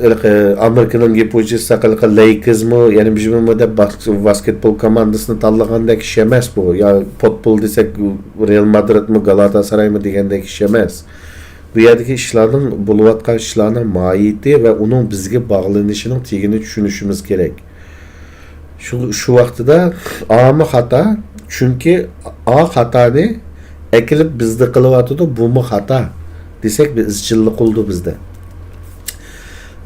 ھېلىقى ئامېرىكىنىڭ گېپى بويىچە ئېيتساق، ھېلىقى لەيكېرسمۇ، يەنە بىر نېمە دەپ باس-، ۋاسكېتبول كوماندىسىنى تاللىغاندەك ئىش ئەمەس بۇ. يا پۇتبول دېسەك، رېئال مادرىدمۇ، گالاتاسارايمۇ دېگەندەك ئىش ئەمەس. بۇ يەردىكى ئىشلارنىڭ، بولۇۋاتقان ئىشلارنىڭ ماھىيىتى ۋە ئۇنىڭ بىزگە باغلىنىشىنىڭ تېگىنى چۈشىنىشىمىز كېرەك. شۇ، شۇ ۋاقتىدا ئامۇ خاتا، چۈنكى ئا خاتانى ئەكېلىپ بىزدە قىلىۋاتىدۇ، بۇمۇ خاتا دېسەك، بىر ئىزچىللىق بولىدۇ بىزدە.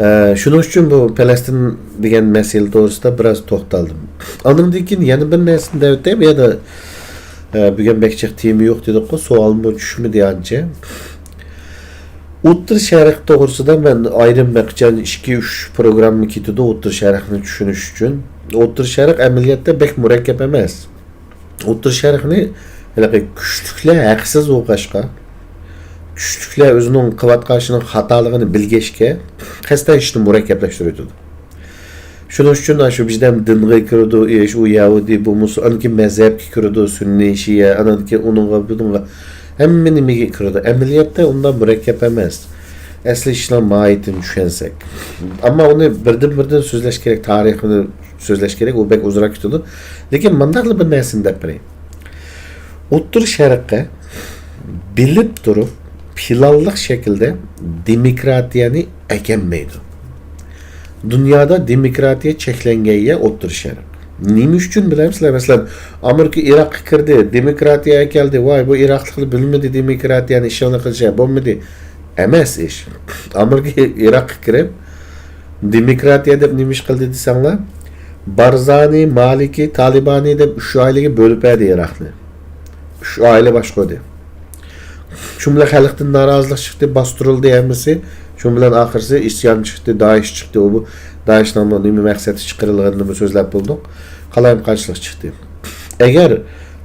ئە، شۇنىڭ ئۈچۈن بۇ پەلەستىن دېگەن مەسىلە توغرىسىدا بىراز توختالدىم. ئاندىن كېيىن يەنە بىر نەرسىنى دەۋېتەي، بۇ يەردە، ئە، بۈگۈن بەك جىق تېما يوق دېدۇققۇ، سوئالمۇ چۈشمىدى ئانچە. ئوتتۇرا شەرق توغرىسىدا مەن ئايرىم بەكچان ئىككى، ئۈچ پروگرامما كېتىدۇ ئوتتۇرا شەرقنى چۈشىنىش ئۈچۈن. ئوتتۇرا شەرق ئەمەلىيەتتە بەك مۇرەككەپ ئەمەس. ئوتتۇرا شەرقنى ھېلىقى كۈچلۈكلەر ھەقسىز ئوقۇغاچقا، كۈچلۈكلەر ئۆزىنىڭ قىلىۋاتقان ئىشىنىڭ خاتالىقىنى بىلگەچكە، قەستەن ئىشنى مۇرەككەپلەشتۈرۈۋېتىدۇ. شۇنىڭ ئۈچۈن شۇ بىردەم دىنغا كىرىدۇ ئىش، ئۇ يەھۇدىي، بۇ مۇسۇلمان، ئاندىن كېيىن مەزھەپكە كىرىدۇ، سۈننىي، شىئە، ئاندىن كېيىن ئۇنىڭغا، بۇنىڭغا، ھەممە نېمىگە كىرىدۇ. ئەمەلىيەتتە ئۇنداق مۇرەككەپ ئەمەس. ئەسلى ئىشنىڭ ماھىيىتىنى چۈشەنسەك. ئەمما ئۇنى بىردىن-بىردىن سۆزلەش كېرەك، تارىخىنى سۆزلەش كېرەك، ئۇ بەك ئۇزراق كېتىدۇ. لېكىن مۇنداقلا بىر نەرسىنى دەپ بېرەي. ئوتتۇرا شەرققە بىلىپ تۇرۇپ، پىلانلىق شەكىلدە دېموكراتىيەنى ئەكەلمەيدۇ. دۇنيادا دېموكراتىيە چەكلەنگەن يەر ئوتتۇرا شەرق. نېمە ئۈچۈن بىلەمسىلەر؟ مەسىلەن، ئامېرىكا ئىراققا كىردى، دېموكراتىيەگە كەلدى، ۋاي، بۇ ئىراقلىقلار بىلمىدى دېموكراتىيەنى، ئىشىڭنى قىلىش بولمىدى. ئەمەس ئىش. ئامېرىكا ئىراققا كىرىپ، دېموكراتىيە دەپ نېمە ئىش قىلدى دېسەڭلار، بارزانى، مالىكى، تالىبانى دەپ ئۈچ ئائىلىگە بۆلۈپ بەردى ئىراقنى. ئۈچ ئائىلە باشقۇردى. شۇ بىلەن خەلقتىن نارازىلىق چىقتى، باستۇرۇلدى ھەممىسى. شۇ بىلەن ئاخىرسى ئىسيان چىقتى، دائىش چىقتى. ئۇ بۇ دائىشنىڭ نېمە مەقسەتتە چىقىرىلغىنىنىمۇ سۆزلەپ بولدۇق. قالايمىقانچىلىق چىقتى. ئەگەر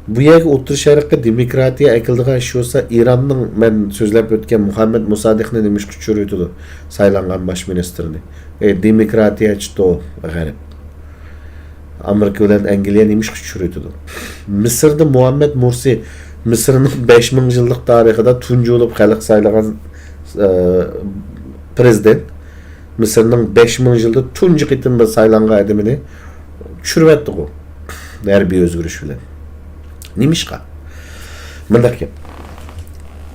بۇ يەرگە ئوتتۇرا شەرققە دېموكراتىيە ئەكېلىدىغان ئىش بولسا، ئىراننىڭ مەن سۆزلەپ ئۆتكەن مۇھەممەد مۇسادىقنى نېمىشقا چۈشۈرۈۋېتىدۇ سايلانغان باش مىنىستىرنى؟ ئە، دېموكراتىيەچىتۇ غەرب. ئامېرىكا بىلەن ئەنگلىيە نېمىشقا چۈشۈرۈۋېتىدۇ؟ مىسىردا مۇھەممەد مۇرسى، مىسىرنىڭ بەش مىڭ يىللىق تارىخىدا تۇنجى بولۇپ خەلق سايلىغان، ئە، پرېزىدېنت، مىسىرنىڭ بەش مىڭ يىلدا تۇنجى قېتىم بىر سايلانغان ئادىمىنى چۈشۈرۈۋەتتىغۇ ھەربىي ئۆزگىرىش بىلەن. نېمىشقا؟ مۇنداق گەپ.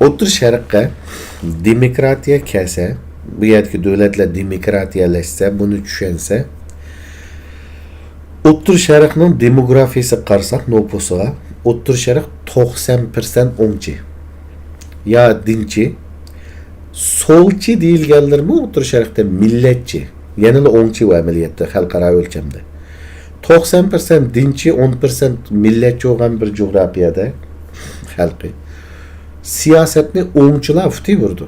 ئوتتۇرا شەرققە دېموكراتىيە كەلسە، بۇ يەردىكى دۆلەتلەر دېموكراتىيەلەشسە، بۇنى چۈشەنسە، ئوتتۇرا شەرقنىڭ دېموگرافىيىسىغا قارىساق، نوپۇسىغا، ئوتتۇرا شەرق توقسان پىرسەنت ئوڭچى يا دىنچى، سولچى دېيىلگەنلىرىمۇ ئوتتۇرا شەرقتە مىللەتچى، يەنىلا ئوڭچى ئۇ ئەمەلىيەتتە خەلقئارا ئۆلچەمدە. توقسان پىرسەنت دىنچى، ئون پىرسەنت مىللەتچى بولغان بىر جۇغراپىيەدە خەلقى سىياسەتنى ئوڭچىلار ئۇتۇۋېرىدۇ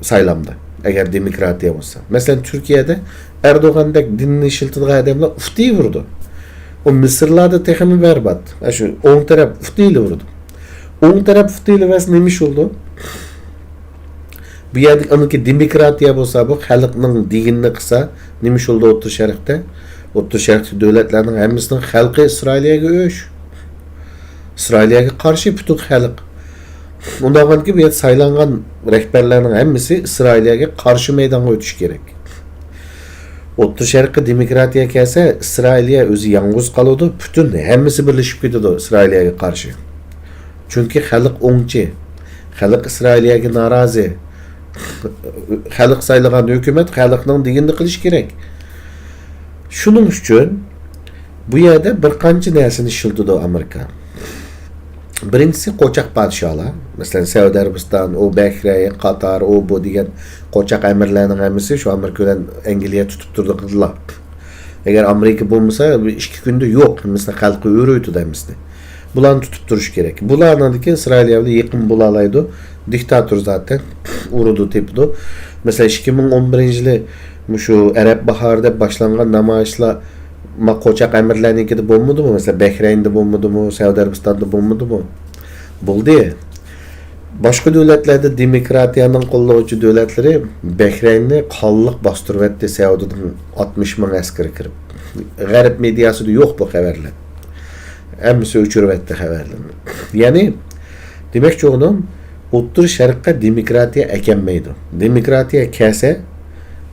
سايلامدا، ئەگەر دېموكراتىيە بولسا. مەسىلەن، تۈركىيەدە ئەردوغاندەك دىننى ئىشلىتىدىغان ئادەملەر ئۇتۇۋېرىدۇ. ئۇ مىسىرلاردا تېخىمۇ بەربات. ئاشۇ ئوڭ تەرەپ ئۇتۇۋېرىدۇ. ئوڭ تەرەپ ئۇتۇۋېرىۋەرسە نېمە ئىش بولىدۇ؟ بۇ يەردە ئانىكى دېموكراتىيە بولسا، بۇ خەلقنىڭ دېگىنىنى قىلسا، نېمە ئىش بولىدۇ ئوتتۇرا شەرقتە؟ ئوتتۇرا شەرقتىكى دۆلەتلەرنىڭ ھەممىسىنىڭ خەلقى ئىسرائىلىيەگە ئۆچ. ئىسرائىلىيەگە قارشى پۈتۈن خەلق. ئۇنداقكەن بۇ يەردە سايلانغان رەھبەرلەرنىڭ ھەممىسى ئىسرائىلىيەگە قارشى مەيدانغا ئۆتۈشى كېرەك. ئوتتۇرا شەرققە دېموكراتىيە كەلسە، ئىسرائىلىيە ئۆزى يالغۇز قالىدۇ، پۈتۈن ھەممىسى بىرلىشىپ كېتىدۇ ئىسرائىلىيەگە قارشى. چۈنكى خەلق ئوڭچى، خەلق ئىسرائىلىيەگە نارازى. خەلق سايلىغان ھۆكۈمەت خەلقنىڭ دېگىنىنى قىلىشى كېرەك. شۇنىڭ ئۈچۈن بۇ يەردە بىر قانچە نەرسىنى ئىشلىتىدۇ ئامېرىكا. بىرىنچىسى، قوچاق پادىشاھلار. مەسىلەن، سەئۇدى ئەرەبىستان، ئۇ بەھرەين، قاتار، ئۇ بۇ دېگەن قوچاق ئەمىرلەرنىڭ ھەممىسى شۇ ئامېرىكا بىلەن ئەنگلىيە تۇتۇپ تۇرىدىغانلار. ئەگەر ئامېرىكا بولمىسا، بىر ئىككى كۈندە يوق، ھەممىسىنى خەلقى ئۆرۈۋېتىدۇ ھەممىسىنى. بۇلارنى تۇتۇپ تۇرۇش كېرەك. بۇلارنىڭدىكى ئىسرائىلىيە بىلەن يېقىن بولالايدۇ. دىكتاتور زاتەن، ئۇرىدۇ، تېپىدۇ. مەسىلەن، ئىككى مىڭ ئون بىرىنچى يىلى مۇشۇ ئەرەب باھارى دەپ باشلانغان نامايىشلار، ما قوچاق ئەمىرلەرنىڭكىدە بولمىدىمۇ؟ مەسىلەن، بەھرەيندا بولمىدىمۇ؟ سەئۇدى ئەرەبىستاندا بولمىدىمۇ؟ بولدى. باشقا دۆلەتلەردە دېموكراتىيەنىڭ قوللىغۇچى دۆلەتلىرى بەھرەيننى قانلىق باستۇرۇۋەتتى، سەئۇدىدىن ئاتمىش مىڭ ئەسكەر كىرىپ. غەرب مېدىياسىدا يوق بۇ خەۋەرلەر. ھەممىسى ئۆچۈرۈۋەتتى خەۋەرلىرىنى. يەنى، دېمەكچى بولغىنىم، ئوتتۇرا شەرققە دېموكراتىيە ئەكەلمەيدۇ. دېموكراتىيە كەلسە،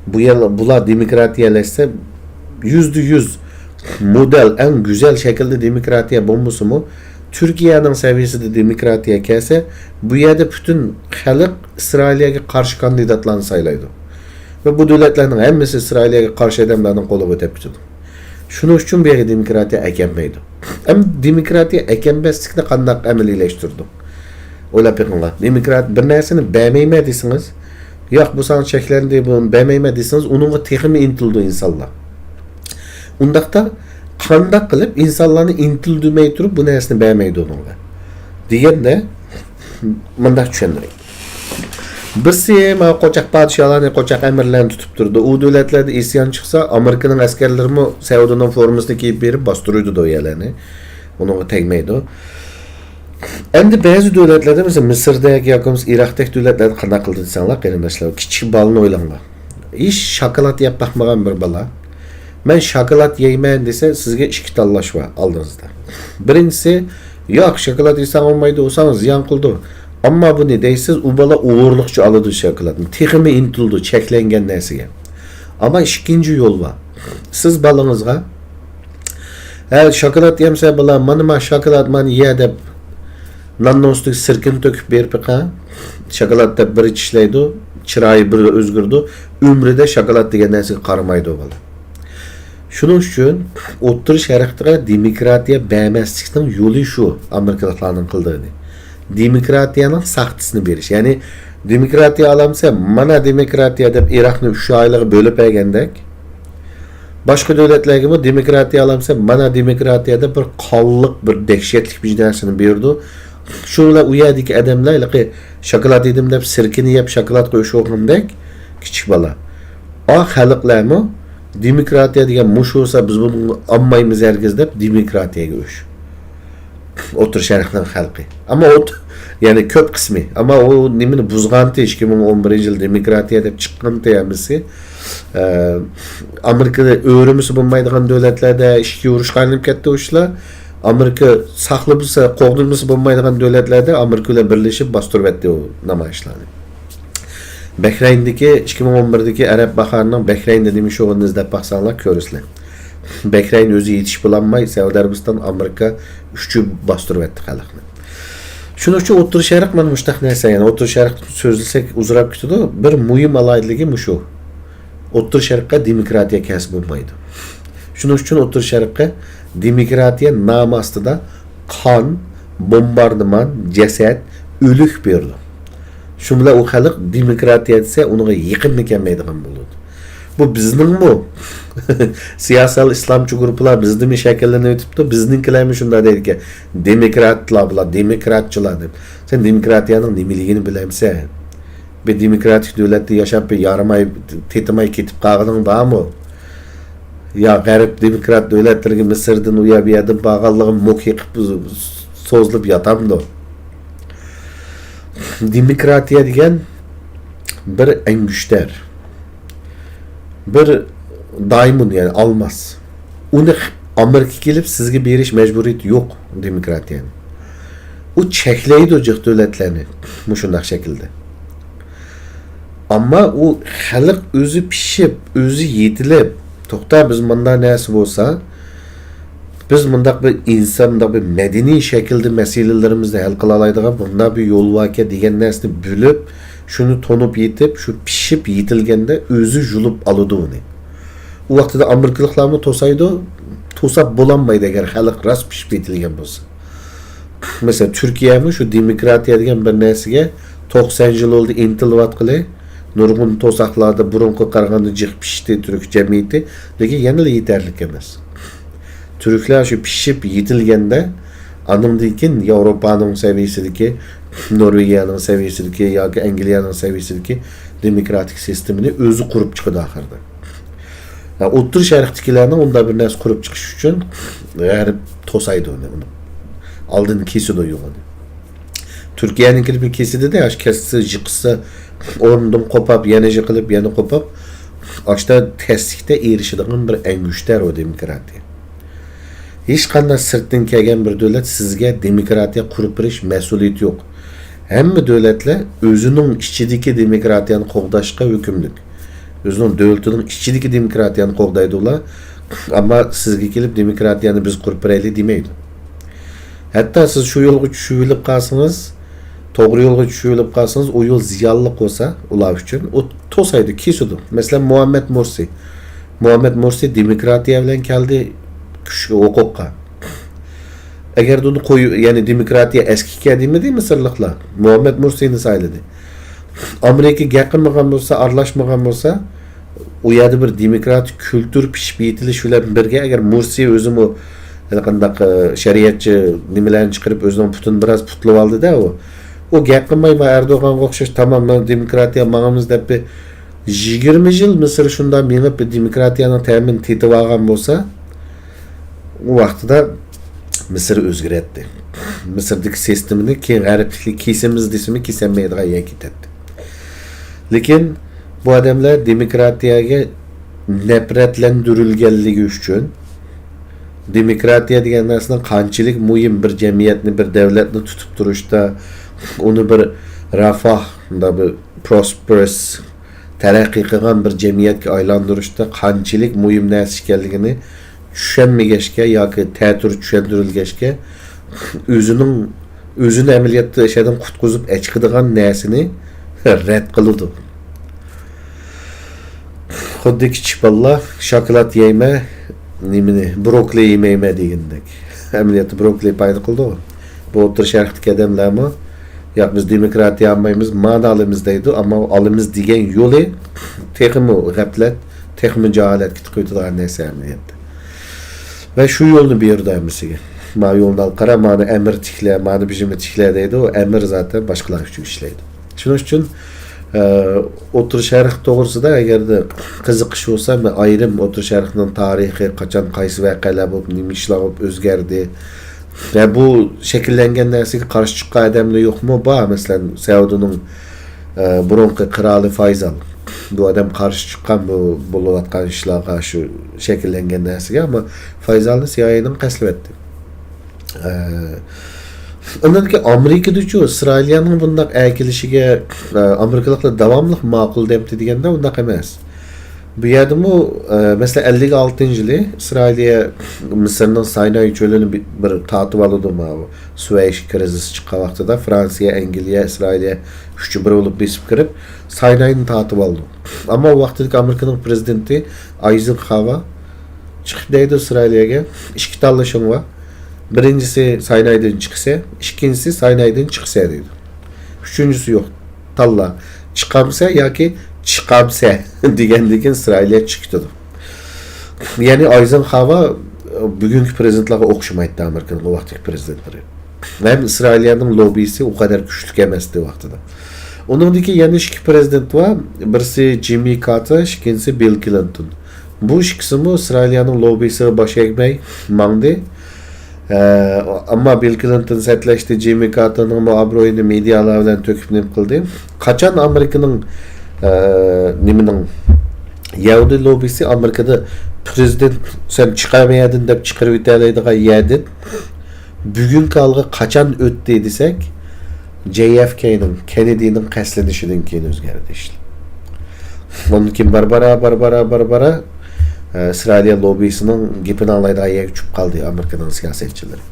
بۇ يەر، بۇلار دېموكراتىيەلەشسە، يۈزدە يۈز مودېل، ئەڭ گۈزەل شەكىلدە دېموكراتىيە بولمىسىمۇ، تۈركىيەنىڭ سەۋىيەسىدە دېموكراتىيە كەلسە، بۇ يەردە پۈتۈن خەلق ئىسرائىلىيەگە قارشى كاندىداتلارنى سايلايدۇ. ۋە بۇ دۆلەتلەرنىڭ ھەممىسى ئىسرائىلىيەگە قارشى ئادەملەرنىڭ قولىغا ئۆتۈپ كېتىدۇ. شۇنىڭ ئۈچۈن بۇ يەرگە دېموكراتىيە ئەكەلمەيدۇ. ئەمما دېموكراتىيە ئەكەلمەسلىكنى قانداق ئەمەلىيلەشتۈردۇق؟ ئويلاپ بېقىڭلار. دېموكرات بىر نەرسىنى بەرمەيمەن دېسىڭىز، ياق، بۇ ساڭا چەكلەندى، بۇنى بەرمەيمەن دېسىڭىز، ئۇنىڭغا تېخىمۇ ئىنتىلىدۇ ئىنسانلار. ئۇنداقتا قانداق قىلىپ ئىنسانلارنى ئىنتىلدۈرمەي تۇرۇپ بۇ نەرسىنى بەرمەيدۇ ئۇنىڭغا؟ دېگەندە، مۇنداق چۈشەندۈرەي. بىرسى، مانا قوچاق پادىشاھلارنى، قوچاق ئەمىرلەرنى تۇتۇپ تۇرىدۇ. ئۇ دۆلەتلەردە ئىسيان چىقسا، ئامېرىكىنىڭ ئەسكەرلىرىمۇ سەئۇدىنىڭ فورمىسىنى كىيىپ بېرىپ باستۇرۇۋېتىدۇ ئۇ يەرلەرنى. ئۇنىڭغا تەگمەيدۇ. ئەمدى بەزى دۆلەتلەردە، مەسىلەن، مىسىردەك ياكى بولمىسا ئىراقتەك دۆلەتلەردە قانداق قىلدى دېسەڭلار، قېرىنداشلار، كىچىك بالىنى ئويلاڭلار. ھېچ شاكىلات يەپ باقمىغان بىر بالا، مەن شاكىلات يەيمەن دېسە، سىزگە ئىككى تاللاش بار ئالدىڭىزدا. بىرىنچىسى، ياق، شاكىلات يېسەڭ بولمايدۇ، ئۇ ساڭا زىيان قىلىدۇ. ئەمما بۇنى دەيسىز، ئۇ بالا ئوغرىلىقچە ئالىدۇ شاكىلاتنى، تېخىمۇ ئىنتىلىدۇ چەكلەنگەن نەرسىگە. ئەمما ئىككىنچى يول بار. سىز بالىڭىزغا، ھە، شاكىلات يەمسە بالا، مانا، ما شاكىلات، مانا يە دەپ، ناننىڭ ئۈستىگە سىركىنى تۆكۈپ بېرىپ بېقىڭ. شاكىلات دەپ بىر چىشلەيدۇ، چىرايى بىر ئۆزگىرىدۇ، ئۆمرىدە شاكىلات دېگەن نەرسىگە قارىمايدۇ بالا. شۇنىڭ ئۈچۈن ئوتتۇرا شەرققە دېموكراتىيە بەرمەسلىكنىڭ يولى شۇ، ئامېرىكىلىقلارنىڭ قىلىدىغىنى. دېموكراتىيەنىڭ ساختىسىنى بېرىش. يەنى دېموكراتىيە ئالامسەن، مانا دېموكراتىيە دەپ ئىراقنى ئۈچ ئائىلىگە بۆلۈپ بەرگەندەك، باشقا دۆلەتلەرگىمۇ دېموكراتىيە ئالامسەن، مانا دېموكراتىيە دەپ بىر قانلىق، بىر دەھشەتلىك بىر نەرسىنى بېرىدۇ. شۇ بىلەن ئۇ يەردىكى ئادەملەر ھېلىقى شاكىلات يېدىم دەپ سىركىنى يەپ شاكىلاتقا ئۆچ بولغاندەك كىچىك بالا. ئا خەلقلەرمۇ دېموكراتىيە دېگەن مۇشۇ بولسا بىز بۇنى ئالمايمىز ھەرگىز دەپ دېموكراتىيەگە ئۆچ. ئوتتۇرا شەرقنىڭ خەلقى. ئەمما ئوت-، يەنى كۆپ قىسمى. ئەمما ئۇ نېمىنى بۇزغانتى ئىككى مىڭ ئون بىرىنچى يىل دېموكراتىيە دەپ چىققانتى ھەممىسى. ئە، ئامېرىكىدا ئۆرۈمىسە بولمايدىغان دۆلەتلەردە ئىچكى ئۇرۇشقا ئايلىنىپ كەتتى ئۇ ئىشلار. ئامېرىكا ساقلىمىسا، قوغدىمىسا بولمايدىغان دۆلەتلەردە ئامېرىكا بىلەن بىرلىشىپ باستۇرۇۋەتتى ئۇ نامايىشلارنى. بەھرەيندىكى ئىككى مىڭ ئون بىردىكى ئەرەب باھارىنىڭ بەھرەيندە نېمە ئىش بولغىنىنى ئىزدەپ باقساڭلار كۆرىسىلەر. بەھرەين ئۆزى يېتىشىپ بولالماي، سەئۇدى ئەرەبىستان، ئامېرىكا ئۈچى باستۇرۇۋەتتى خەلقنى. شۇنىڭ ئۈچۈن ئوتتۇرا شەرق مانا مۇشۇنداق نەرسە، يەنى ئوتتۇرا شەرق سۆزلىسەك ئۇزىراپ كېتىدۇ. بىر مۇھىم ئالاھىدىلىكى مۇشۇ. ئوتتۇرا شەرققە دېموكراتىيە كەلسە بولمايدۇ. شۇنىڭ ئۈچۈن ئوتتۇرا شەرققە دېموكراتىيە نامى ئاستىدا قان، بومباردىمان، جەسەت، ئۆلۈك بېرىدۇ. شۇ بىلەن ئۇ خەلق دېموكراتىيە دېسە ئۇنىڭغا يېقىنمۇ كەلمەيدىغان بولىدۇ. بۇ بىزنىڭمۇ سىياسىي ئىسلامچى گۇرۇپپىلار بىزدىمۇ شەكىللىنىۋېتىپتۇ، بىزنىڭكىلەرمۇ شۇنداق دەيدىكەن، دېموكراتلار بۇلار، دېموكراتچىلار دەپ. سەن دېموكراتىيەنىڭ نېمىلىكىنى بىلەمسەن؟ بىر دېموكراتىك دۆلەتتە ياشاپ، بىر يارىماي، تېتىماي كېتىپ قالغىنىڭ بارمۇ؟ يا غەرب دېموكرات دۆلەتلىرىگە مىسىردىن ئۇ يەر بۇ يەردىن بارغانلىقىم مۇك يېقىپ سوزۇلۇپ ياتامدۇ؟ دېموكراتىيە دېگەن بىر ئەنگۈشتەر، بىر دايموند، يەنى ئالماس. ئۇنى ئامېرىكا كېلىپ سىزگە بېرىش مەجبۇرىيىتى يوق دېموكراتىيەنى. ئۇ چەكلەيدۇ جىق دۆلەتلەرنى مۇشۇنداق شەكىلدە. ئەمما ئۇ خەلق ئۆزى پىشىپ، ئۆزى يېتىلىپ، توختا، بىز مۇنداق نەرسە بولسا، بىز مۇنداق بىر ئىنسان، مۇنداق بىر مەدەنىي شەكىلدە مەسىلىلىرىمىزنى ھەل قىلالايدىغان مۇنداق بىر يول باركەن دېگەن نەرسىنى بىلىپ، شۇنى تونۇپ يېتىپ، شۇ پىشىپ يېتىلگەندە ئۆزى يۇلۇپ ئالىدۇ ئۇنى. ئۇ ۋاقتىدا ئامېرىكىلىقلارمۇ توسايدۇ، توساپ بولالمايدۇ، ئەگەر خەلق راست پىشىپ يېتىلگەن بولسا. مەسىلەن، تۈركىيەمۇ شۇ دېموكراتىيە دېگەن بىر نەرسىگە توقسان يىل بولدى ئىنتىلىۋاتقىلى. نۇرغۇن توساقلاردا بۇرۇنقىغا قارىغاندا جىق پىشتى تۈرك جەمئىيىتى، لېكىن يەنىلا يېتەرلىك ئەمەس. تۈركلەر شۇ پىشىپ يېتىلگەندە، ئاندىن كېيىن ياۋروپانىڭ سەۋىيەسىدىكى، نورۋېگىيەنىڭ سەۋىيەسىدىكى ياكى ئەنگلىيەنىڭ سەۋىيەسىدىكى دېموكراتىك سىستېمىنى ئۆزى قۇرۇپ چىقىدۇ ئاخىرىدا. ھە، ئوتتۇرا شەرقتىكىلەرنىڭ ئۇنداق بىر نەرسە قۇرۇپ چىقىشى ئۈچۈن غەرب توسايدۇ ئۇنى، ئۇنى. ئالدىن كېسىدۇ يولىنى. تۈركىيەنىڭكىنى بىر كېسىدىدە، ئاشۇ كەسسە، يىقىشسا، ئورنىدىن قوپاپ، يەنە يىقىلىپ، يەنە قوپاپ، ئاشتا تەسلىكتە ئېرىشىدىغان بىر ئەنگۈشتەر ئۇ دېموكراتىيە. ھېچقانداق سىرتتىن كەلگەن بىر دۆلەت سىزگە دېموكراتىيە قۇرۇپ بېرىش مەسئۇلىيىتى يوق. ھەممە دۆلەتلەر ئۆزىنىڭ ئىچىدىكى دېموكراتىيەنى قوغداشقا ھۆكۈملۈك. ئۆزىنىڭ دۆلىتىنىڭ ئىچىدىكى دېموكراتىيەنى قوغدايدۇ ئۇلار. ئەمما سىزگە كېلىپ دېموكراتىيەنى بىز قۇرۇپ بېرەيلى دېمەيدۇ. ھەتتا سىز شۇ يولغا چۈشۈۋېلىپ قالسىڭىز، توغرا يولغا چۈشۈۋېلىپ قالسىڭىز، ئۇ يول زىيانلىق بولسا ئۇلار ئۈچۈن، ئۇ توسايدۇ، كېسىدۇ. مەسىلەن، مۇھەممەد مۇرسى. مۇھەممەد مۇرسى دېموكراتىيە بىلەن كەلدى كۈچكە، ھوقۇققا. ئەگەر ئۇنى قوي-، يەنى دېموكراتىيە ئەسكىكەن دېمىدى مىسىرلىقلار. مۇھەممەد مۇرسىنى سايلىدى. ئامېرىكا گەپ قىلمىغان بولسا، ئارىلاشمىغان بولسا، ئۇ يەردە بىر دېموكراتىك كۈلتۈر پىشىپ يېتىلىش بىلەن بىرگە، ئەگەر مۇرسى ئۆزىمۇ ھېلىقانداق، ئە، شەرىئەتچى نېمىلەرنى چىقىرىپ، ئۆزىنىڭ پۇتىنى بىراز پۇتلىۋالدى-دە ئۇ. ئۇ گەپ قىلماي، مانا ئەردوغانغا ئوخشاش، تامام، مانا دېموكراتىيە ماڭىمىز دەپ بىر يىگىرمە يىل مىسىر شۇنداق مېڭىپ، بىر دېموكراتىيەنىڭ تەمىنى تېتىۋالغان بولسا، ئۇ ۋاقتىدا مىسىر ئۆزگىرەتتى. مىسىردىكى سىستېمىنى كېيىن غەربلىكلەر كېسىمىز دېسىمۇ كېسەلمەيدىغان يەرگە كېتەتتى. لېكىن بۇ ئادەملەر دېموكراتىيەگە نەپرەتلەندۈرۈلگەنلىكى ئۈچۈن، دېموكراتىيە دېگەن نەرسىنىڭ قانچىلىك مۇھىم بىر جەمئىيەتنى، بىر دۆلەتنى تۇتۇپ تۇرۇشتا، ئۇنى بىر رەفاھ، مۇنداق بىر پروسپېرس، تەرەققىي قىلغان بىر جەمئىيەتكە ئايلاندۇرۇشتا قانچىلىك مۇھىم نەرسە ئىكەنلىكىنى چۈشەنمىگەچكە ياكى تەتۈر چۈشەندۈرۈلگەچكە، ئۆزىنىڭ، ئۆزىنى ئەمەلىيەتتە ئىشەردىن قۇتقۇزۇپ ئەچىقىدىغان نەرسىنى رەت قىلىدۇ. خۇددى كىچىك بالىلار شاكىلات يەيمەن، نېمىنى، بروكلى يېمەيمەن دېگەندەك. ئەمەلىيەتتە بروكلى پايدا قىلىدۇ. بۇ ئوتتۇرا شەرقتىكى ئادەملەرمۇ، ياق، بىز دېموكراتىيە ئالمايمىز، مانا ئالىمىز دەيدۇ، ئەمما ئالىمىز دېگەن يولى تېخىمۇ غەپلەت، تېخىمۇ جاھالەتكە تىقىۋېتىدىغان نەرسە ئەمەلىيەتتە. ۋە شۇ يولنى بېرىدۇ ھەممىسىگە. ما يولنى ئال قارا، مانا ئەمىر تىكلە، مانا بېشىمنى تىكلە دەيدۇ. ئەمىر زاتەن باشقىلار ئۈچۈن ئىشلەيدۇ. شۇنىڭ ئۈچۈن، ئە، ئوتتۇرا شەرق توغرىسىدا ئەگەردە قىزىقىش بولسا، مەن ئايرىم ئوتتۇرا شەرقنىڭ تارىخى، قاچان قايسى ۋەقەلەر بولۇپ، نېمە ئىشلار بولۇپ ئۆزگەردى. ۋە بۇ شەكىللەنگەن نەرسىگە قارشى چىققان ئادەملەر يوقمۇ؟ بار، مەسىلەن، سەئۇدىنىڭ، ئە، بۇرۇنقى قىرالى فايزال. بۇ ئادەم قارشى چىققان بۇ بولۇۋاتقان ئىشلارغا، شۇ شەكىللەنگەن نەرسىگە، ئەمما فايزالنى سىئايئېنىڭ قەستلىۋەتتى. ئە، ئاندىن كېيىن ئامېرىكىدىچۇ ئىسرائىلىيەنىڭ بۇنداق ئەكېلىشىگە، ئە، ئامېرىكىلىقلار داۋاملىق ماقۇل دەپتۇ دېگەندە، ئۇنداق ئەمەس. بۇ يەردىمۇ، ئە، مەسىلەن، ئەللىك ئالتىنچى يىلى ئىسرائىلىيە مىسىرنىڭ سايناي چۆلىنى بىر، بىر تارتىۋالىدۇ، ماۋۇ سۇۋەيش كىرىزىسى چىققان ۋاقتىدا فرانسىيە، ئەنگلىيە، ئىسرائىلىيە ئۈچى بىر بولۇپ بېسىپ كىرىپ، سايناينى تارتىۋالىدۇ. ئەمما ئۇ ۋاقتىدىكى ئامېرىكىنىڭ پرېزىدېنتى ئايزېنخاۋا چىقىپ دەيدۇ ئىسرائىلىيەگە، ئىككى تاللىشىڭ بار. بىرىنچىسى ساينايدىن چىقىسەن، ئىككىنچىسى ساينايدىن چىقىسەن دەيدۇ. ئۈچىنچىسى يوق. تاللا، چىقامسەن ياكى چىقامسەن دېگەندىن كېيىن ئىسرائىلىيە چىقىپ كېتىدۇ. يەنى ئايزېنخاۋا بۈگۈنكى پرېزىدېنتلارغا ئوخشىمايتتى، ئامېرىكىنىڭ ئۇ ۋاقتىكى پرېزىدېنتلىرى. ھەم ئىسرائىلىيەنىڭ لوببىسى ئۇ قەدەر كۈچلۈك ئەمەستى ۋاقتىدا. ئۇنىڭدىن كېيىن يەنە ئىككى پرېزىدېنت بار. بىرسى جىممى كارتېر، ئىككىنچىسى بىل كلىنتون. بۇ ئىككىسىمۇ ئىسرائىلىيەنىڭ لوببىسىغا باش ئەگمەي ماڭدى. ئە، ئەمما بىل كلىنتون سەتلەشتى، جىممى كارتېرنىڭمۇ ئابرۇيىنى مېدىيالار بىلەن تۆكۈپ نېمە قىلدى. قاچان ئامېرىكىنىڭ، ئە، نېمىنىڭ، يەھۇدىي لوببىسى ئامېرىكىدا پرېزىدېنت، سەن چىقار بۇ يەردىن دەپ چىقىرىۋېتەلەيدىغان يەردىن بۈگۈنكى ھالغا قاچان ئۆتتى دېسەك، جەي ئېف كەينىڭ، كېننېدىنىڭ قەستلىنىشىدىن كېيىن ئۆزگەردى ئىشلار. ئۇندىن كېيىن بارا بارا، بارا بارا، بارا بارا، ئە، ئىسرائىلىيە لوببىسىنىڭ گېپىنى ئاڭلايدىغان يەرگە چۈشۈپ قالدى ئامېرىكىنىڭ سىياسەتچىلىرى.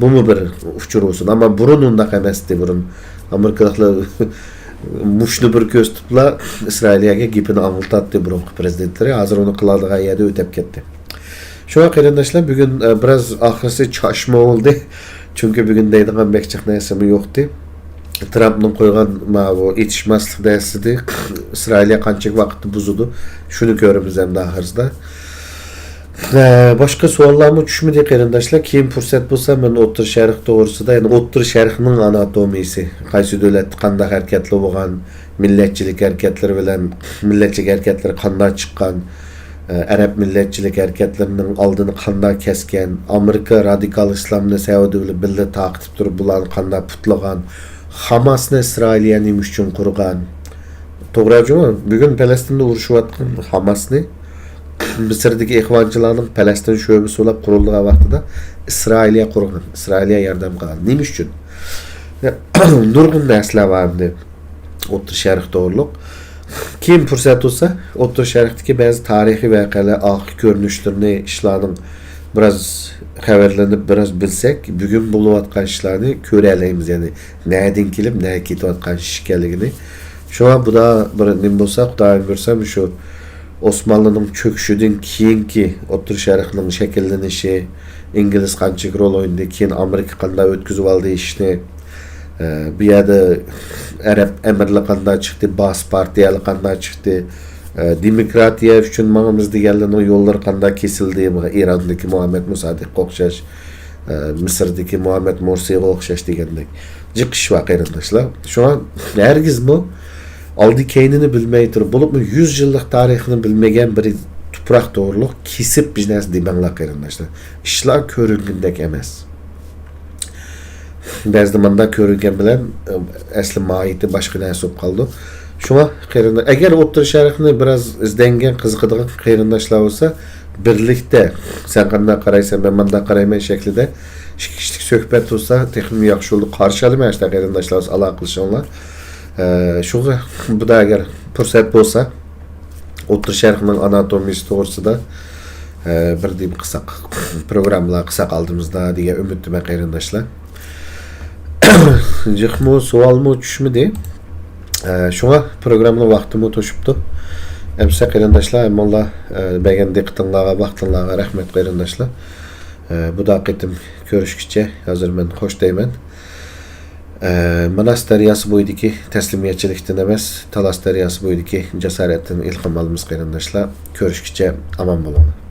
بۇمۇ بىر ئۇچۇر بولسۇن. ئەمما بۇرۇن ئۇنداق ئەمەستى. بۇرۇن ئامېرىكىلىقلار مۇشتنى بىر كۆرسىتىپلا ئىسرائىلىيەگە گېپىنى ئاڭلىتاتتى بۇرۇنقى پرېزىدېنتلىرى. ھازىر ئۇنى قىلالىدىغان يەردە ئۆتەپ كەتتى. شۇڭا قېرىنداشلار، بۈگۈن، ئە، بىراز ئاخىرسى چاچما بولدى. چۈنكى بۈگۈن دەيدىغان بەك جىق نەرسىمۇ يوقتى. ترامپنىڭ قويغان ماۋۇ ئېتىشماسلىق دەستىسى ئىسرائىلىيە قانچىلىك ۋاقىتتا بۇزىدۇ، شۇنى كۆرىمىز ئەمدى ئاخىرسىدا. ئە، باشقا سوئاللارمۇ چۈشمىدى قېرىنداشلار. كېيىن پۇرسەت بولسا مەن ئوتتۇرا شەرق توغرىسىدا، يەنى ئوتتۇرا شەرقنىڭ ئاناتومىيىسى، قايسى دۆلەتتە قانداق ھەرىكەتلەر بولغان، مىللەتچىلىك ھەرىكەتلىرى بىلەن مىللەتچىلىك ھەرىكەتلىرى قانداق چىققان، ئەرەب مىللەتچىلىك ھەرىكەتلىرىنىڭ ئالدىنى قانداق كەسكەن، ئامېرىكا رادىكال ئىسلامنى سەئۇدى بىلەن بىللە تارقىتىپ تۇرۇپ، بۇلارنى قانداق پۇتلىغان، خاماسنى ئىسرائىلىيە نېمە ئۈچۈن قۇرغان؟ توغرا جۇمۇ، بۈگۈن پەلەستىندە ئۇرۇشۇۋاتقان خاماسنى مىسىردىكى ئىخۋانچىلارنىڭ پەلەستىن شۆبىسى بولۇپ قۇرۇلغان ۋاقتىدا ئىسرائىلىيە قۇرغان، ئىسرائىلىيە ياردەم قىلغان. نېمە ئۈچۈن؟ نۇرغۇن نەرسىلەر بار ئەمدى. ئوتتۇرا شەرق توغرۇلۇق. كېيىن پۇرسەت بولسا، ئوتتۇرا شەرقتىكى بەزى تارىخىي ۋەقەلەر، ئارقا كۆرۈنۈشلىرىنى، ئىشلارنىڭ بىراز خەۋەرلىنىپ، بىراز بىلسەك، بۈگۈن بولۇۋاتقان ئىشلارنى كۆرەلەيمىز. يەنى نەدىن كېلىپ، نەگە كېتىۋاتقان ئىش ئىكەنلىكىنى. شۇڭا بۇدا بىر نېمە بولسا، خۇدايىم بۇيرۇسا، شۇ ئوسمانلىنىڭ چۆكۈشىدىن كېيىنكى ئوتتۇرا شەرقنىڭ شەكىللىنىشى، ئىنگلىز قانچىلىك رول ئوينىدى، كېيىن ئامېرىكا قانداق ئۆتكۈزۈۋالدى ئىشنى، ئە، بۇ يەردە ئەرەب ئەمىرلىرى قانداق چىقتى، باس پارتىيەلەر قانداق چىقتى، ئە، دېموكراتىيە ئۈچۈن ماڭىمىز دېگەنلەرنىڭ يوللىرى قانداق كېسىلدى، ئىراندىكى مۇھەممەد مۇسادىققا ئوخشاش، ئە، مىسىردىكى مۇھەممەد مۇرسىغا ئوخشاش دېگەندەك جىق ئىش بار قېرىنداشلار. شۇڭا ھەرگىزمۇ ئالدى كەينىنى بىلمەي تۇرۇپ، بولۇپمۇ يۈز يىللىق تارىخىنى بىلمىگەن بىرى تۇپراق توغرۇلۇق كېسىپ بىر نەرسە دېمەڭلار قېرىنداشلار. ئىشلار كۆرۈنگۈندەك ئەمەس. بەزىدە مانداق كۆرۈنگەن بىلەن، ئەسلى ماھىيىتى باشقا نەرسە بولۇپ قالىدۇ. شۇڭا قېرىنداش، ئەگەر ئوتتۇرا شەرقنى بىراز ئىزدەنگەن، قىزىقىدىغان قېرىنداشلار بولسا، بىرلىكتە، سەن قانداق قارايسەن، مەن مانداق قارايمەن شەكلىدە ئىككى كىشىلىك سۆھبەت بولسا، تېخىمۇ ياخشى بولىدۇ. قارشى ئالىمەن، ئاشۇنداق قېرىنداشلار بولسا ئالاقە قىلىشىڭلار. ئە، شۇڭا بۇدا ئەگەر پۇرسەت بولسا، ئوتتۇرا شەرقنىڭ ئاناتومىيىسى توغرىسىدا، ئە، بىر نېمە قىلساق، پروگراممىلار قىلساق ئالدىمىزدا دېگەن ئۈمىدتىمەن قېرىنداشلار. جىقمۇ سوئالمۇ چۈشمىدى. ئە، شۇڭا پروگراممىنىڭ ۋاقتىمۇ توشۇپتۇ. ئەمىسە قېرىنداشلار، ھەممىڭلار، ئە، بەرگەن دىققىتىڭلارغا، ۋاقتىڭلارغا رەھمەت قېرىنداشلار. ئە، بۇدا قېتىم كۆرۈشكىچە ھازىر مەن خوش دەيمەن. ئە، ماناس دەرياسى بويىدىكى تەسلىمىيەتچىلىكتىن ئەمەس، تالاس دەرياسى بويىدىكى جاسارەتتىن ئىلھام ئالىمىز قېرىنداشلار. كۆرۈشكىچە ئامان بولۇڭلار.